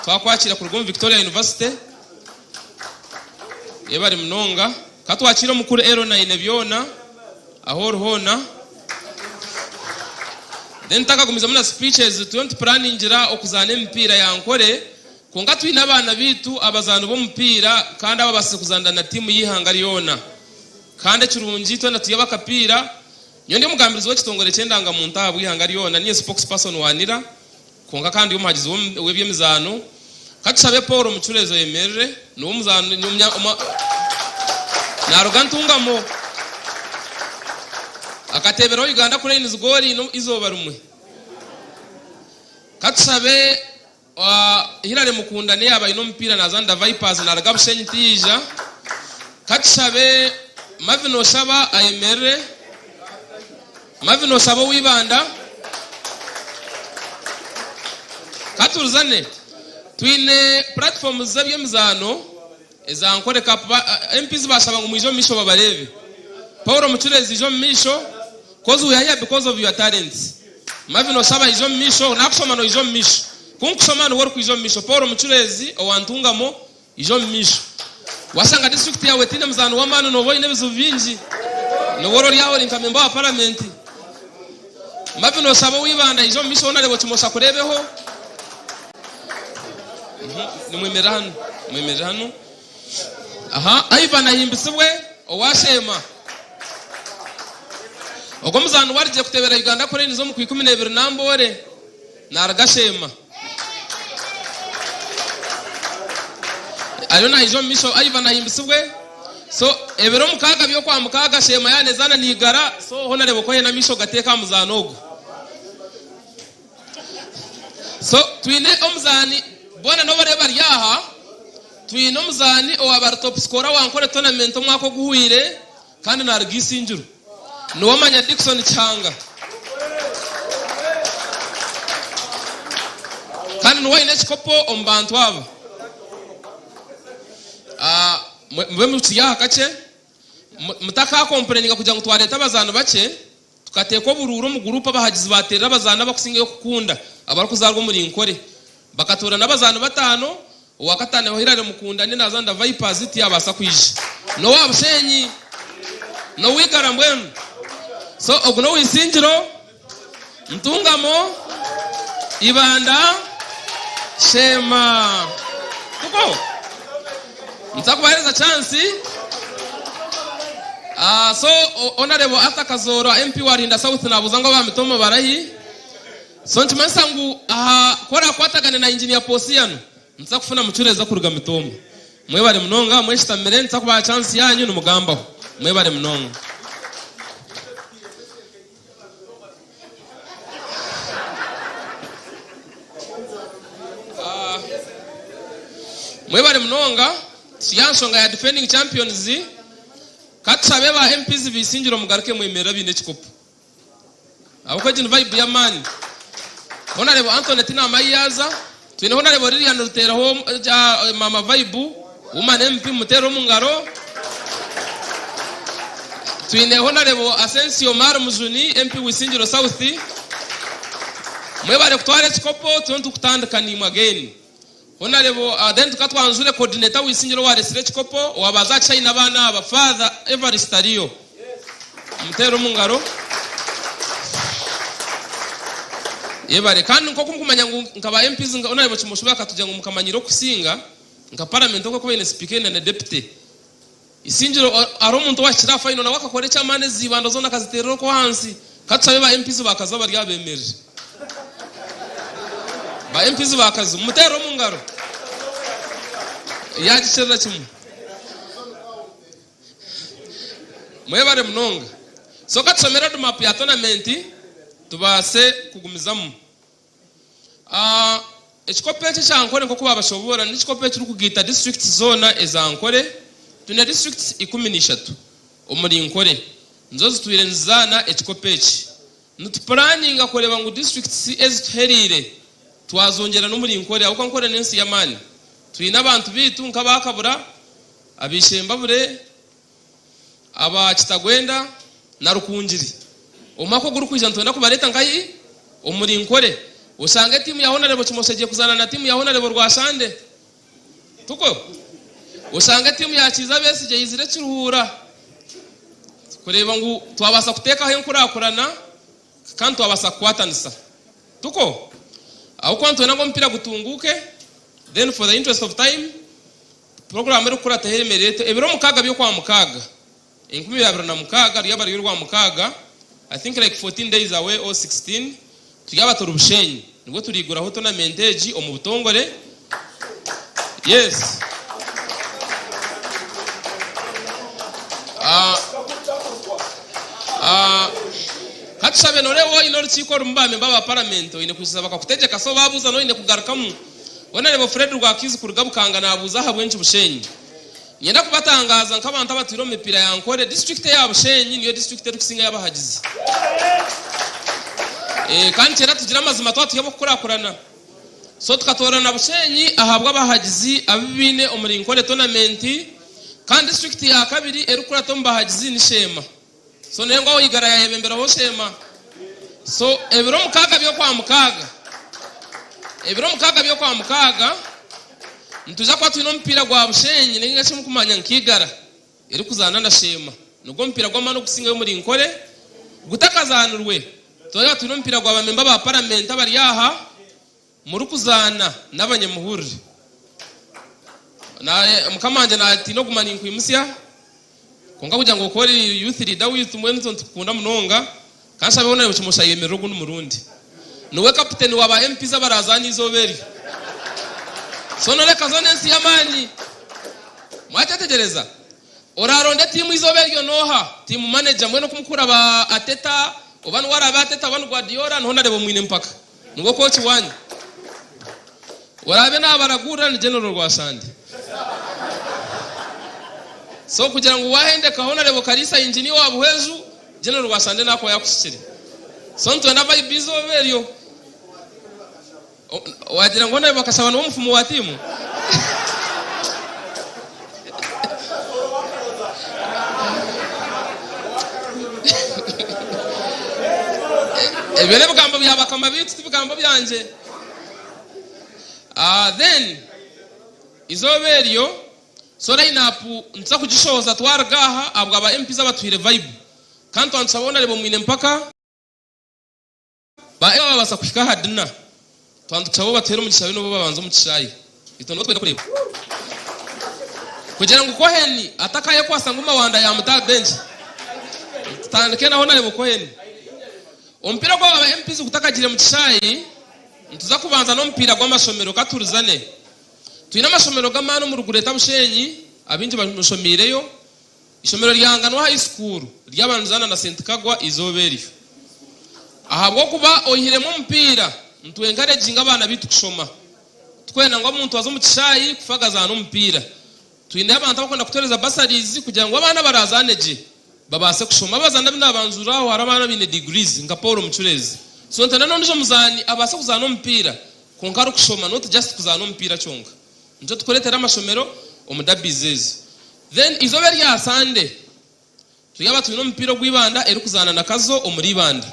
twakwakiira kuruga omu Victoria University. Yebare munonga. Ka twakiire omukuru Aaron Ainebyona ahu ori hoona. Then ntakagumizamu na speeches, turiyo nitupuraningira okuzaana emipiira ya Ankole, kwonka twine abaana baitu abazaani b'omupiira kandi ababaasize kuzaanira na tiimu y'eihanga ryona. Kandi ekirungi twena turi ab'akapiira. Nyowe ndi omugambirizi w'ekitongore ky'endangamuntu ahabw'eihanga ryona, niinye spokesperson wa NIRA, kwonka kandi ndi omuhagizi w'eby'emizaano. Ka tushabe Paul Omucureezi oyemerere, niwe omuzaani, naaruga Ntungamo. Akateeberaho Uganda Cranes goolo eizooba rimwe. Ka tushabe Hillary Mukundane yaaba aine omupiira naazaanira Vipers naaruga Bushenyi tiyaija. Ka tushabe Marvin Oshaba ayemerere. Marvin Oshaba owa Ibanda. Ka turizane. Twine platforms z'eby'emizaano eza Ankole Cup. MPs baashaba ngu mwije omu maisho babareebe. Paul Omucureezi ija omu maisho coz we are here because of your talents. Marvin Oshaba ija omu maisho, naakushoma noija omu maisho. Ku nkushoma niiwe orikwija omu maisho. Paul Omucureezi owa Ntungamo Ija omu maisho. Washanga disiturikiti yaawe etaine muzaani w'amaani nooba oine ebizibu bingi. Nooba ori aho ori nka memba wa paramenti. Marvin Oshaba owa Ibanda ija omu maisho hoona reeba Kimosho akureebeho. Nimwemerera hanu. Mwemerere hanu. Aha, Ivan Ahimbisibwe owa Sheema. Ogwo omuzaani we arugire kutebera Uganda Cranes omu Kwikumineebiri Namboole. Naruga Sheema. Ariyo naija omu maisho Ivan ahimbisibwe. So ebiro mukaaga by'okwamukaaga Sheema yaaba nezaana na Igara so hoona reeba oku aine amaisho gateeka aha muzaano ogu. So twine omuzaani boona n'obu bariyo bari aha twine omuzaani owaaba ari top scorer wa Ankole tournament omwaka oguhweire kandi naruga Isingiro. Niwamanya Dickson Kihanga. Kandi niwe aine ekikopo omu bantu aba. Ah, mube mukiri aha kakye. Mutakakompureninga kugira ngu twareeta abazaani bakye, tukateeka oburuuru omu guruupu abahagizi baateerera abazaani abakusingayo kukunda abarikuzaarwa omuri Nkore. Bakatoorana abazaani bataano, owakataano Hillary Mukundane nazaanira Vipers tiyabaasa kwija. N'owa Bushenyi, n'owa Igara mbwenu. So ogu n'owa Isingiro, Ntungamo, Ibanda, Sheema. Tikwo? Nituza kubahereza chance. Ah, so Honorable Arthur Kazoora MP wa Ruhinda South nabuuza ngu aba Mitooma barahi. So nikimanyisa ngu aha ku orakwatagane na Engineer Posiano nituza kufuna mucureezi okuruga Mitooma. Mwebare munonga mweshitamire nituza kubaha chance yanyu nimugambaho. Mwebare munonga. Mwebare munonga turi aha nshonga ya defending champions katushabe ba MPs bisingire mugaruke mwemerere abaine ekikopo ahabw'okuba egi ni vibe y'amaani Honarebo Anthony Tinama ahi yaaza twine Honarebo Lilian Ruteeraho Mama Vibe Woman MP mumuteere omu ngaro Twine Honarebo Asensio Omar Mujuni MP w'Isingiro South Mwebare kutwara ekikopo turiyo nitukutandika naimwe again Honarebo then tukatwanjure coordinator w'Isingiro owaresire ekikopo owabaza aha China abaana aba Father Evarist ariyo Mumuteere omu ngaro Yebare kandi nk'oku mukumanya ngu nka ba MPs nka Honarebo Kimosho bakatugira ngu mukamanyira okusinga Nka parliament oku ekuba eine speaker eine na deputy. Isingiro hariho omuntu owahikire aha final nawe akakora ekyamaani ezi ibando zoona akaziterera okwo ahansi. Katushabe ba MPs ba Kazo abari aha bemerere. Ba MPs ba Kazo mumuterere omungaro. Yagikirira kimwe. Mwebare munonga. So katushome road map ya tournament tubaase kugumizamu. Ekikopo eki ekya Ankole nk'oku baabashoboora n'ekikopo ekirikugaita disiturikiti zoona eza Ankole. Twine disiturikiti 13 omuri Nkore nizo zitwire nizizaana ekikopo eki. Nitupuraninga kureeba ngu disiturikiti ezituhereire twazongyera n'omuri Nkore ahabw'okuba Nkore n'ensi y'amaani. Twine abantu baitu nk'aba Kabura, Abaishembabure, Aba Kitagwenda na Rukungiri omwaka ogurikwija nitwenda kubareeta nkahi? Omuri Nkore. Oshange tiimu ya Honarebo Kimosho egiye kuzaana na tiimu ya Honarebo Rwashande. Tikwo? Oshange tiimu ya Kiiza Besigye eizire Kiruhura. Kureeba ngu twabaasa kuteekaho enkurakurana kandi twabaasa kukwatanisa. Tikwo? Ahabw'okuba nitwenda ngu omupiira gutunguuke then for the interest of time, Puroguraamu erikukurataho eyemereire eti, Ebiro mukaaga by'Okwamukaaga, 2006 ryaba riri Orwamukaaga, I think like 14 days away or 16, turyaba turi Bushenyi. Nibwo turiiguraho tournament egi omu butongore. Yes. Ah, ah, katushabe noreeba oine orukiiko orurimu ba memba ba parliament oine kwikiriza bakakutegyeka so babuuza noine kugarukamu. Honarebo Fred Rwakiizi kuruga Bukanga naabuuza ahabw'enki Bushenyi. Niinyenda kubatangaaza nk'abantu abatwire omu mipiira ya Ankole, disiturikiti eya Bushenyi niyo disiturikiti erikusingayo abahagizi. Kandi kyenda tugire amazima twaba turi ab'okukurakurana. So tukatoorana Bushenyi ahabw'abahagizi abu baine omuri Nkole tonamenti kandi disiturikiti ya kabiri erikukurata omu bahagizi ni Sheema. So nengwa aho Igara yayebemberaho Sheema. So ebiro mukaaga by'okwamukaaga, ebiro mukaaga by'okwamukaaga nitwija kuba twine omupiira gwa Bushenyi ninga shi mukumanya nka Igara erikuzaana na Sheema. Nigwo omupiira gw'amaani ogukusingayo omuri Nkore gutakazaanirwe. Twaba twine omupiira gwa bamemba ba paramenti abari aha murikuzaana n'abanyamuhurire. Mukama wangye natiina okuguma ninkwimutsya, kwonka kugira ngu okaba ori youth leader waitu mbwenu itwe nitukukunda munonga, ka nshabe hoona Kimosho ayemerere ogundi murundi. Niwe kaputeni wa ba MPs abarazaana eizooba eryo. So noreka zoona ensi y'amaani. Mwakyetegyereza? Oraaronde tiimu eizooba eryo n'oha? Tiimu manager mbwenu okumukura ba Arteta, oba niwe araabe Arteta oba ni Guardiola, niho ndareeba omwine mpaka. Niwe kooki waanyu. Oraabe naabaragurira ni General Rwashande. So kugira ngu waahendeka hoona reeba Kariisa Engineer owa Buhweju, General Rwashande naakuba yaakuhikire. So nitwenda vibe eizooba eryo. Waagira ngu hoona bakashaba niwe omufumu wa tiimu? Ebyo n'ebigambo bya bakama baitu tibigambo byangye. Ah, then izooba eryo so line up nituza kugishohoza twaruga aha ahabwa ba MPs abatuhaire vibe kandi twantusaba honorable Mwine Mpaka Ba Eva babaasa kuhika aha dina. Twandikushaba obatuhere omugisha be n'obu babanza omu kishaayi. Itwe nibo twenda kureeba. Kugira ngu Cohen atakayekwasa ngu Mawanda yamuta aha bench. Tutandike na Honarebo Cohen. Omupiira gwa ba MPs gutakagiire mu kishaayi, nituza kubanza n'omupiira gw'amashomero katurizane. Twine amashomero g'amaani omuri Greater Bushenyi, abaingi bamushomiireyo. Ishomero rya Nganwa High School ryaba nirizaana na St Kagwa eizooba eryo. Ahabw'okuba oihiremu omupiira, nitu encouraginga abaana baitu kushoma. Tikwenda ngu omuntu aze omu kishaayi kufa agazaane omupiira. Twineyo abantu abarikwenda kutuheereza bursaries kugira ngu abaana abarazaane gye babaase kushoma. Abazaani abu naabanzurira aho hariho abaana abaine degrees nka Paul Mucureezi. So nitwenda n'ondiijo muzaani abaase kuzaana omupiira kwonka arikushoma not just kuzaana omupiira kyonka. Nikyo turikureetera amashomero omu derbies ezo. Then eizooba erya Sunday turyaba twine omupiira ogw'Ibanda erikuzaana na Kazo omuri Ibanda.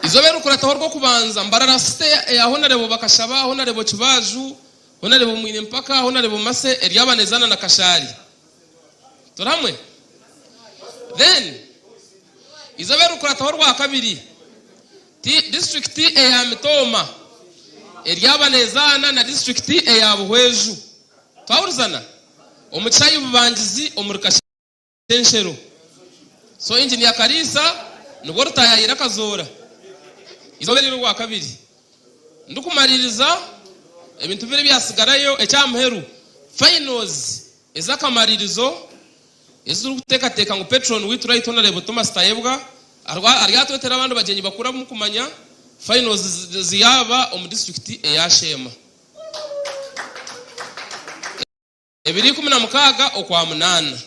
Eizooba eririkurataho Orwokubanza, Mbarara City eya Honarebo Bakashaba, Honarebo Kibaaju, Honarebo Mwine Mpaka, Honarebo Mase eryaba nezaana na Kashaari. Turi hamwe? Then eizooba eririkurataho Orwakabiri, Disiturikiti eya Mitooma eryaba nezaana na disiturikiti eya Buhweju. Twahurizana? Omu kishaayi Bubangizi omuri Kashenshero. So Engineer Kariisa nibwo rutaayaayire akazoora eizooba eryo Orwakabiri. Ndikumariiriza, ebintu bibiri ebyatsigarayo, eky'aha muheru, finals ez'akamaririzo ezi turikuteekateeka ngu Patron waitu Right Honourable Thomas Tayebwa aryatwetera abandi bagyenyi bakuru abu murikumanya, finals ziyaaba omu disiturikiti eya Sheema. Ebiro 16 Okwamunaana.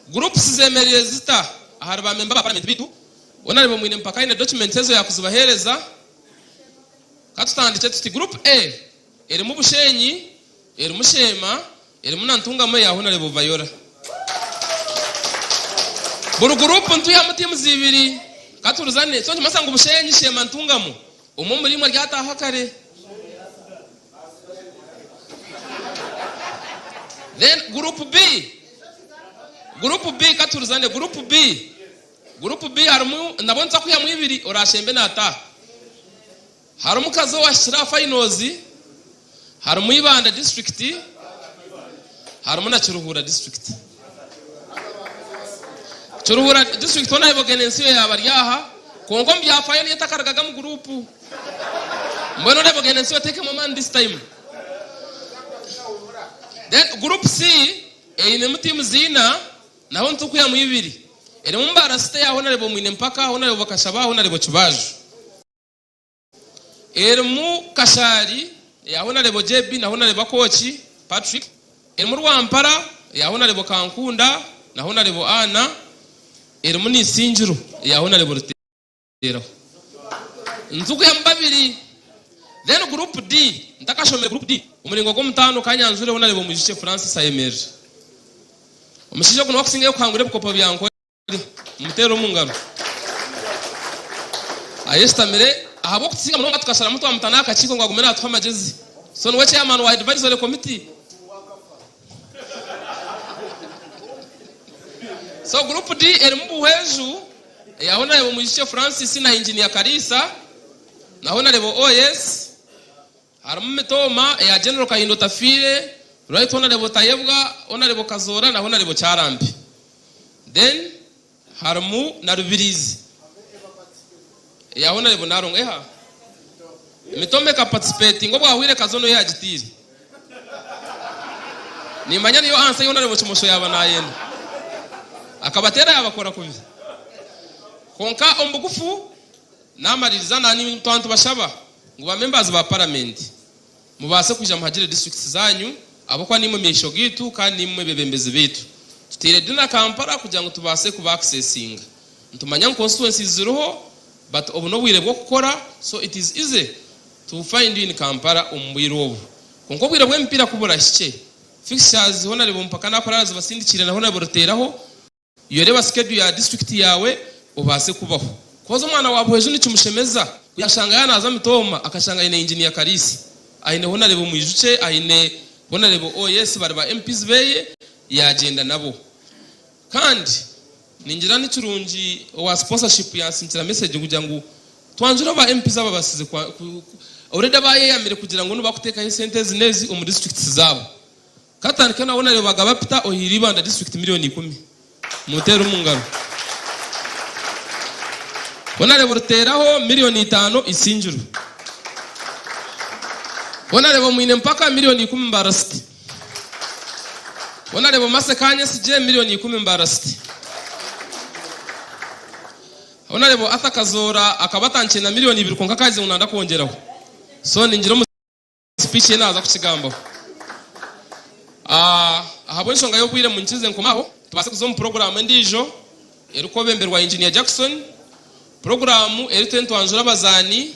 Groups zemereire zita ahari ba memba ba paramenti beitu? Honourable Mwine Mpaka aine documents ezo yakuzibahereza. Katutandikye tuti group A erimu Bushenyi, erimu Sheema, erimu na Ntungamo eya Honourable Vayora. Buri group nitwihamu teams ibiri. Katurizane. So nikimanyisa ngu Bushenyi, Sheema, Ntungamo omwe omuri imwe aryataaha kare. Then group B, group B katurizane group B, group B harimu nabwo nituza kwihamu ibiri orashembe nataaha. Harimu Kazo owahikire aha finals, harimu Ibanda district, harimu na Kiruhura district. Kiruhura district hoona ayebogene ensi yo yaaba ari aha, kwonka omu byafaayo niyo etakarugaga mu group. Mbwenu oreeba ogende ensi oteekemu amaani this time. Then group C einemu teams ina naho nitukwihamu ibiri. Erimu Mbarara City ya Honourable Mwine Mpaka, Honourable Bakashaba, Honourable Kibaaju. Erimu Kashaari eya Honourable JB na Honourable Akooki Patrick. Erimu Rwampara eya Honourable Kankunda na Honourable Anna. Erimu na Isingiro eya Honourable Ruteraho. Nitukuyamu babiri. Then group D, ntakashomire group D, omuringo gw'omutaano Kanyanjure Honourable Mwijukye Francis ayemerire. Omushaija ogu niwe akusingayo kuhangura ebikopo bya Nkore. Mumuteere omu ngaro. Ayesitamire ahabw'okutusinga munonga tukasharamu twamuta n'aha kakiiko ngu agume naatuha amagyezi. So niwe chairman wa advisory committee. So group D erimu Buhweju eya Honourable Mwijukye Francis na Engineer Kariisa na Honourable OS. Harimu Mitooma eya General Kahinda Otafiire, Right Honourable Tayebwa, Honourable Kazoora na Honourable Kyarampi. Then harimu na Rubirizi eya Honourable Nalongo. Eha? Mitooma eka participatinga obwahwire Kazo niyo yagitiire. Nimanya niyo answer ei Honourable Kimosho yaaba nayenda. Akabateera yabakora kubi. Kwonka omu bugufu Namaririza na twaba nitubashaba ngu ba members ba paramenti mubaase kwija muhagire districts zanyu ahabw'okuba niimwe maisho gaitu kandi niimwe bebembezi baitu. Tutaire dinner Kampala kugira ngu tubaase kuba accessinga. Nitumanya ngu constituencies ziriho but obu n'obwire bw'okukora so it is easy to find you in Kampala omu bwire obu. Kwonka obwire bw'emipiira ku burahikye, fixtures Honarebo Mpaka nakora arazibasindikiire na Honarebo Ruteraho, Iwe reeba schedule ya district yaawe obaase kubaho. Koz omwana wa Buhweju nikimushemeza ku yashanga yaaba naaza Mitooma akashanga aine Engineer Kariisa, aine Honarebo Mwijukye, aine Honarebo OS bari ba MPs beye yaagyenda nabo. Kandi ningira nikirungi owa sponsorship yansindikira message kugira ngu twanjure ba MPs ababasize already abayeyamire kugira ngu nibakuteekaho esente ezi n'ezi omu districts zaabo. Katutandike na Honarebo Bagaba Peter ohaire Ibanda disiturikiti miriyoni ikumi. Mumuteere omu ngaro. Honarebo Ruteraho miriyoni itaano Isingiro. Honarebo Mwine Mpaka miriyoni ikumi Mbarara City. Honarebo Mercy Kanyesigye miriyoni ikumi Mbarara City. Honarebo Arthur Kazoora akaba atandikire na miriyoni ibiri kwonka akaagize ngu nanda kwongyeraho. So ningira omu speech ye naaza kukigambaho. Ahabw'enshonga y'obwire munyikirize nkome aho tubaase kuza omu puroguraamu endiijo erikwebemberwa Engineer Jackson, puroguraamu eri nitwanjura abazaani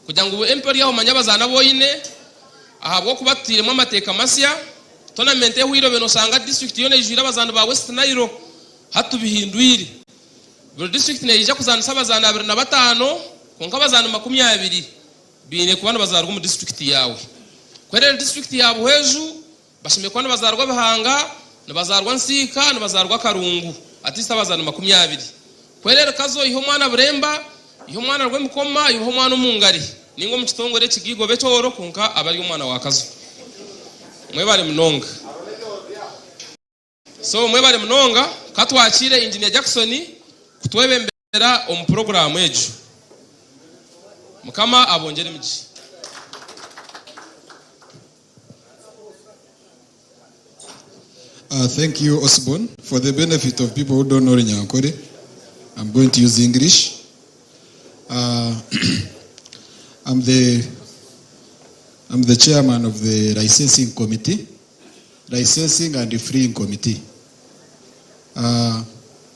kugira ngu MP ori aho omanye abazaani abu oine ahabw'okuba tutairemu amateeka masya. Tournament ehwaire obaire noshanga disiturikiti yoona eijwire abazaani ba West Nile, hati tubihindwire. Buri disiturikiti neija kuzaanisa abazaani 25 kwonka abazaani 20 baine kuba nibazaarwa omu disiturikiti yaawe. Ku eri disiturikiti ya Buhweju, bashemereire kuba nibazaarwa Bihanga, nibazaarwa Nsiika, nibazaarwa Karungu, at least abazaani 20. Ku eri Kazo, oihe omwana Buremba, oihe omwana Rwemikoma, oihe omwana Omungari, nainga omu kitongore ekigaiga oba ekyooro kwonka abe ari omwana wa Kazo. Mwebare munonga. So mwebare munonga. Ka twakiire Engineer Jackson kutwebembera omu puroguraamu egyo. Mukama abongyere emigisha. Uh, thank you, Osborne. For the benefit of people who don't know Runyankore, I'm going to use English. I'm the I'm the chairman of the licensing committee, licensing and freeing committee.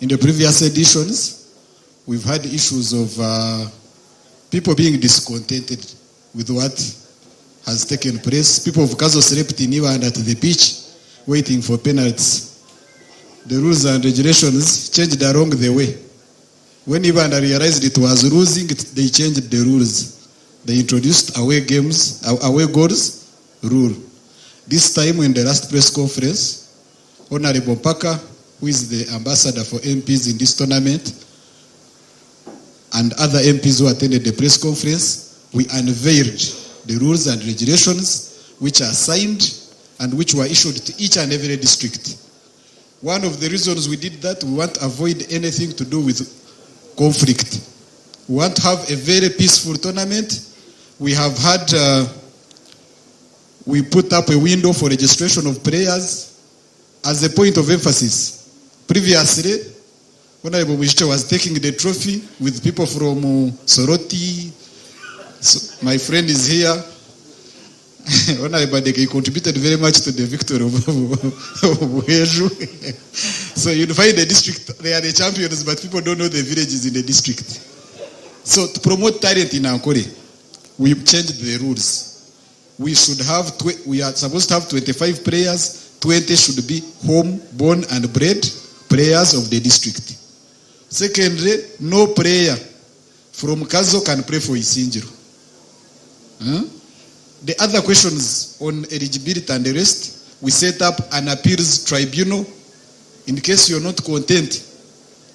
In the previous editions, we've had issues of people being discontented with what has taken place. People of Kazo slept in Ibanda at the beach waiting for penalties. The rules and regulations changed along the way. When Ibanda realized it was losing, they changed the rules. They introduced away games, away goals rule. This time in the last press conference, Honorable Mpaka, who is the ambassador for MPs in this tournament, and other MPs who attended the press conference, we unveiled the rules and regulations which are signed and which were issued to each and every district. One of the reasons we did that, we want to avoid anything to do with conflict. We want to have a very peaceful tournament. We have had, we put up a window for registration of players as a point of emphasis. Previously, Honorable Mwijiche was taking the trophy with people from Soroti. So my friend is here. Honorable Adeke, he contributed very much to the victory of Buhweju. So you'd find the district, they are the champions, but people don't know the villages in the district. So to promote talent in Ankole, we changed the rules. We are supposed to have 25 players, 20 should be home, born and bred players of the district. Secondly, no player from Kazo can play for Isingiro. Huh? The other questions on eligibility and the rest, we set up an appeals tribunal. In case you're not content,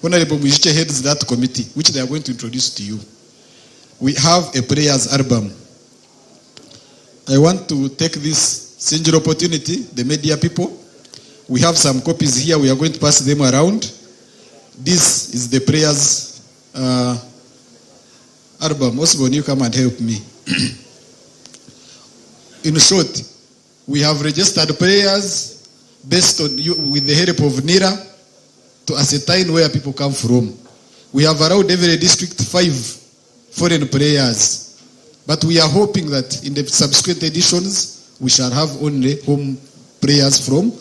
Honorable Mwijiche heads that committee, which they are going to introduce to you. We have a players album. I want to take this singular opportunity, the media people. We have some copies here. We are going to pass them around. This is the players album. Osborne, you come and help me. In short, we have registered players based on you, with the help of NIRA to ascertain where people come from. We have allowed every district 5 foreign players, but we are hoping that in the subsequent editions, we shall have only home players from.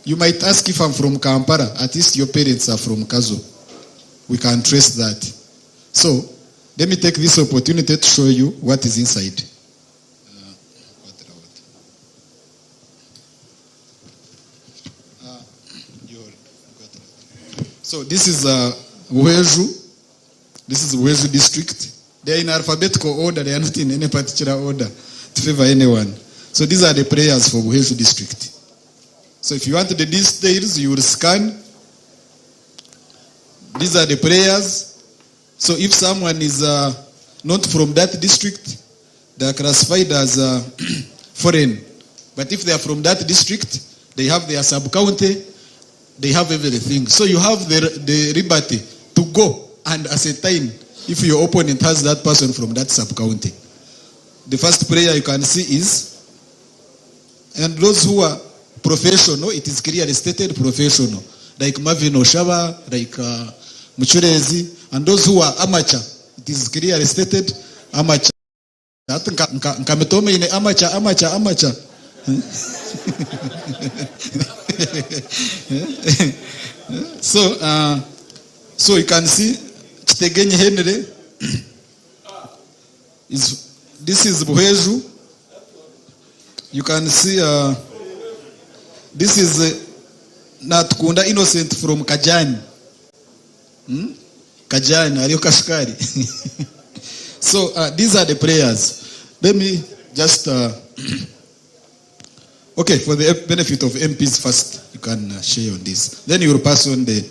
You might ask if I'm from Kampala. At least your parents are from Kazo. We can trace that. So, let me take this opportunity to show you what is inside. So this is Buhweju. This is Buhweju district. They are in alphabetical order. They are not in any particular order to favor anyone. So these are the players for Buhweju district. So if you want the details, you will scan. These are the players. So if someone is not from that district, they are classified as foreign. But if they are from that district, they have their sub-county, they have everything. So you have the, the liberty to go and ascertain if your opponent has that person from that sub-county. The first player you can see is, and those who are professional, it is clearly stated professional, like Marvin Oshaba, like Muchurezi, and those who are amateur, it is clearly stated amateur. Hati nka, nka, nka Mitoma eine amateur, amateur, amateur. so, so you can see Kitegenyi Henry is, this is Buhweju. You can see this is Natukunda Innocent from Kajani. Kajani, hariyo Kashukari. So these are the players. Let me just, okay, for the benefit of MPs first, you can share on this. Then you will pass on the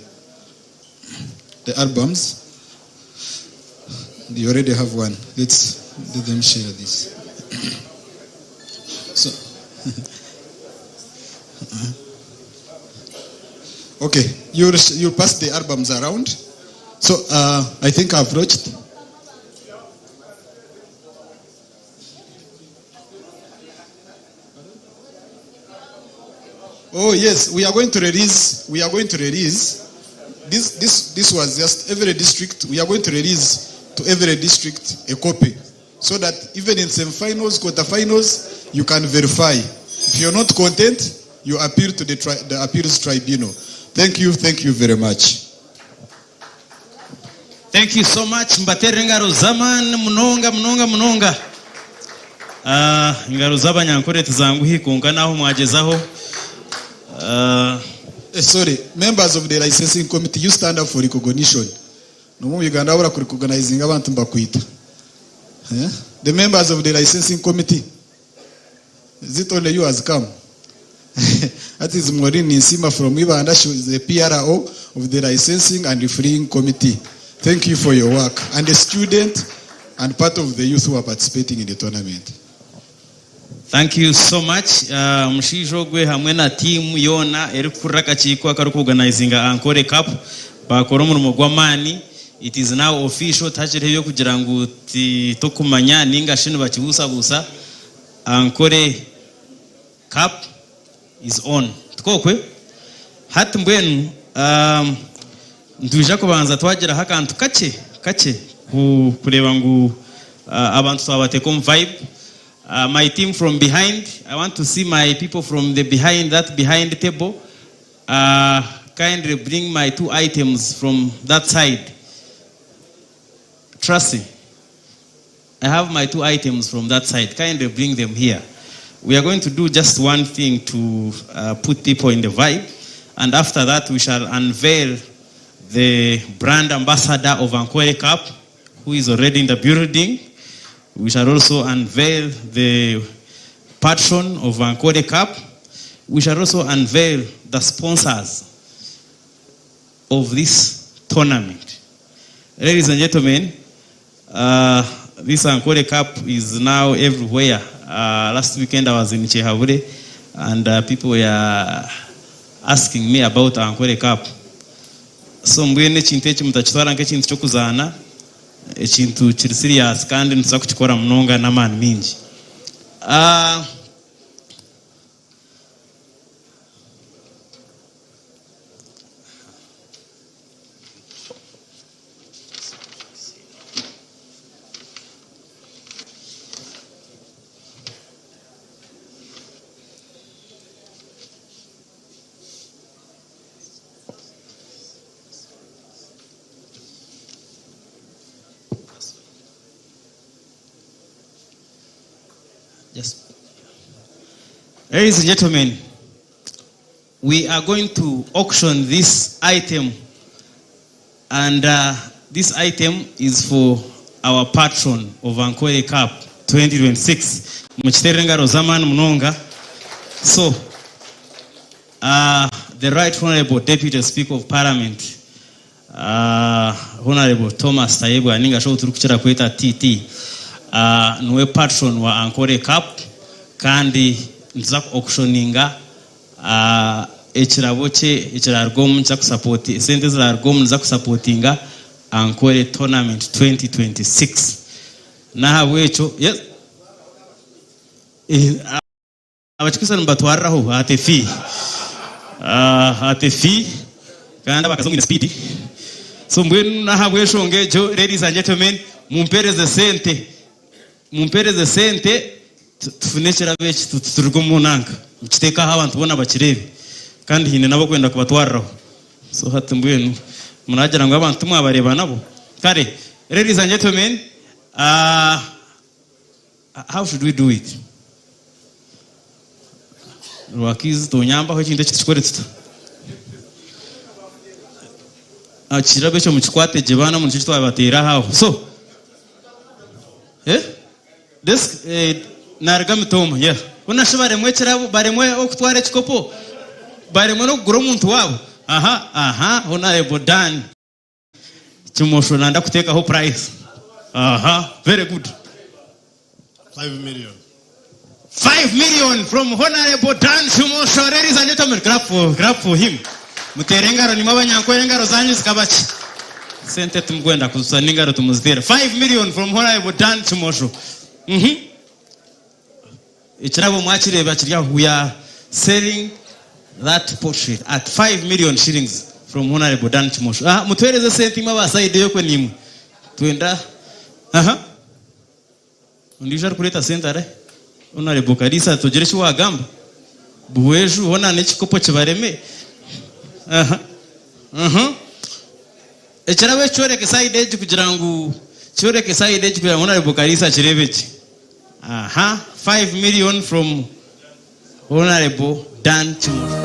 albums. You already have one. Let's let them share this. So, okay, you pass the albums around. So I think I've reached. Oh yes, we are going to release. We are going to release. This was just every district. We are going to release to every district a copy, so that even in semifinals, quarterfinals, you can verify. If you're not content, you appeal to the appeals tribunal. Thank you, thank you very much. Thank you so much. Mbatere engaro z'amaani munonga munonga munonga. Engaro z'abanyankore tizanguhi kwonka naho mwagezaho. Sorry, members of the licensing committee, you stand up for recognition. No mu Uganda abura ku recognizing abantu mbakwita. The members of the licensing committee, is it only you has come? That is Maureen Nsima from Ibanda. She is the PRO of the licensing and refereeing committee. Thank you for your work. And a student and part of the youth who are participating in the tournament. Thank you so much. Omushaija ogwe hamwe na team yoona erikukurira akakiiko akarikuorganizinga Ankole Cup bakora omurimo gw'amaani. It is now official, tihakiriho ebyokugira ngu titokumanya ninga shi nibakibuusabuusa. Ankole Cup is on. Tikokwe? Hati mbwenu nitwija kubanza twagiraho akantu kakye kakye kureeba ngu abantu twabateeka omu vibe. My team from behind, I want to see my people from the behind, that behind table. Kindly bring my two items from that side. Trust me. I have my two items from that side. Kindly bring them here. We are going to do just one thing to put people in the vibe. And after that, we shall unveil the brand ambassador of Ankole Cup, who is already in the building. We shall also unveil the patron of Ankole Cup. We shall also unveil the sponsors of this tournament. Ladies and gentlemen, this Ankole Cup is now everywhere. Last weekend I was in Chehabure and people were asking me about Ankole Cup. So mbwenu ekintu eki mutakitwara nk'ekintu ky'okuzaana, ekintu kiri serious kandi nituza kukikora munonga n'amaani mingi. Yes. Ladies and gentlemen, we are going to auction this item, and this item is for our patron of Ankole Cup 2026. Mukitere engaro z'amaani munonga. So, the Right Honorable Deputy Speaker of Parliament, Honorable Thomas Tayebwa, ninga shi ou turikukira kweta TT, niwe patron wa Ankole Cup, kandi Nituza ku auctioninga ekirabo kye ekiraruga omu nituza ku esente eziraruga omu niza kusapotinga Ankole tournament 2026 nahabwekyo yes Abakikristo nimubatwariraho at a fee at a fee kandi abakazi mwine speed so mbwenu nahabweshonga egyo ladies and gentlemen mumpereze sente mumpereze sente tufune ekirabo eki turuge omu nanka mukiteeke aho abantu boona bakireebe kandi haine nabokwenda kubatwariraho so hati mbwenu muragira ngu abantu timwabareeba nabo kare ladies and gentlemen How should we do it? Rwakiizi tonyambaho ekintu eki tukikore tuta? Ekirabo ekyo mukikwate gye baana mwe nikyo twabateera aho. So eh? This eh, naruga mitooma yeah. Bona shi baremwe ekirabo baremwe okutwara ekikopo baremwe n'okugura omuntu waabo aha aha honorable Dan Kimosho nanda kuteekaho price. Aha, very good. 5 million. 5 million from Honorable Dan Kimosho. Ladies and gentlemen, clap for, clap for him. Mutere engaro nimwe abanyankore engaro zanyu zikaba ki? Sente timukwenda kuzusa n'engaro tumuziteera. 5 million from Honorable Dan Kimosho. Mhm. Ekirabo mwakireeba kiri aho we are selling that portrait at 5 million shillings from Honorable Dan Kimosho. Aha, mutuhereze esente imwe aba side eyokwe nimwe. Twenda aha. Ondiijo arikureeta sente arahi? Honorable Kariisa togire eki wagamba. Buhweju hoona n'ekikopo kibareme. Aha. Aha. Ekirabo eki kyoreke side egi kugira ngu kyoreke side egi kugira ngu Honorable Kariisa akireebe gye. Aha 5 million from Honourable Dan Kimura.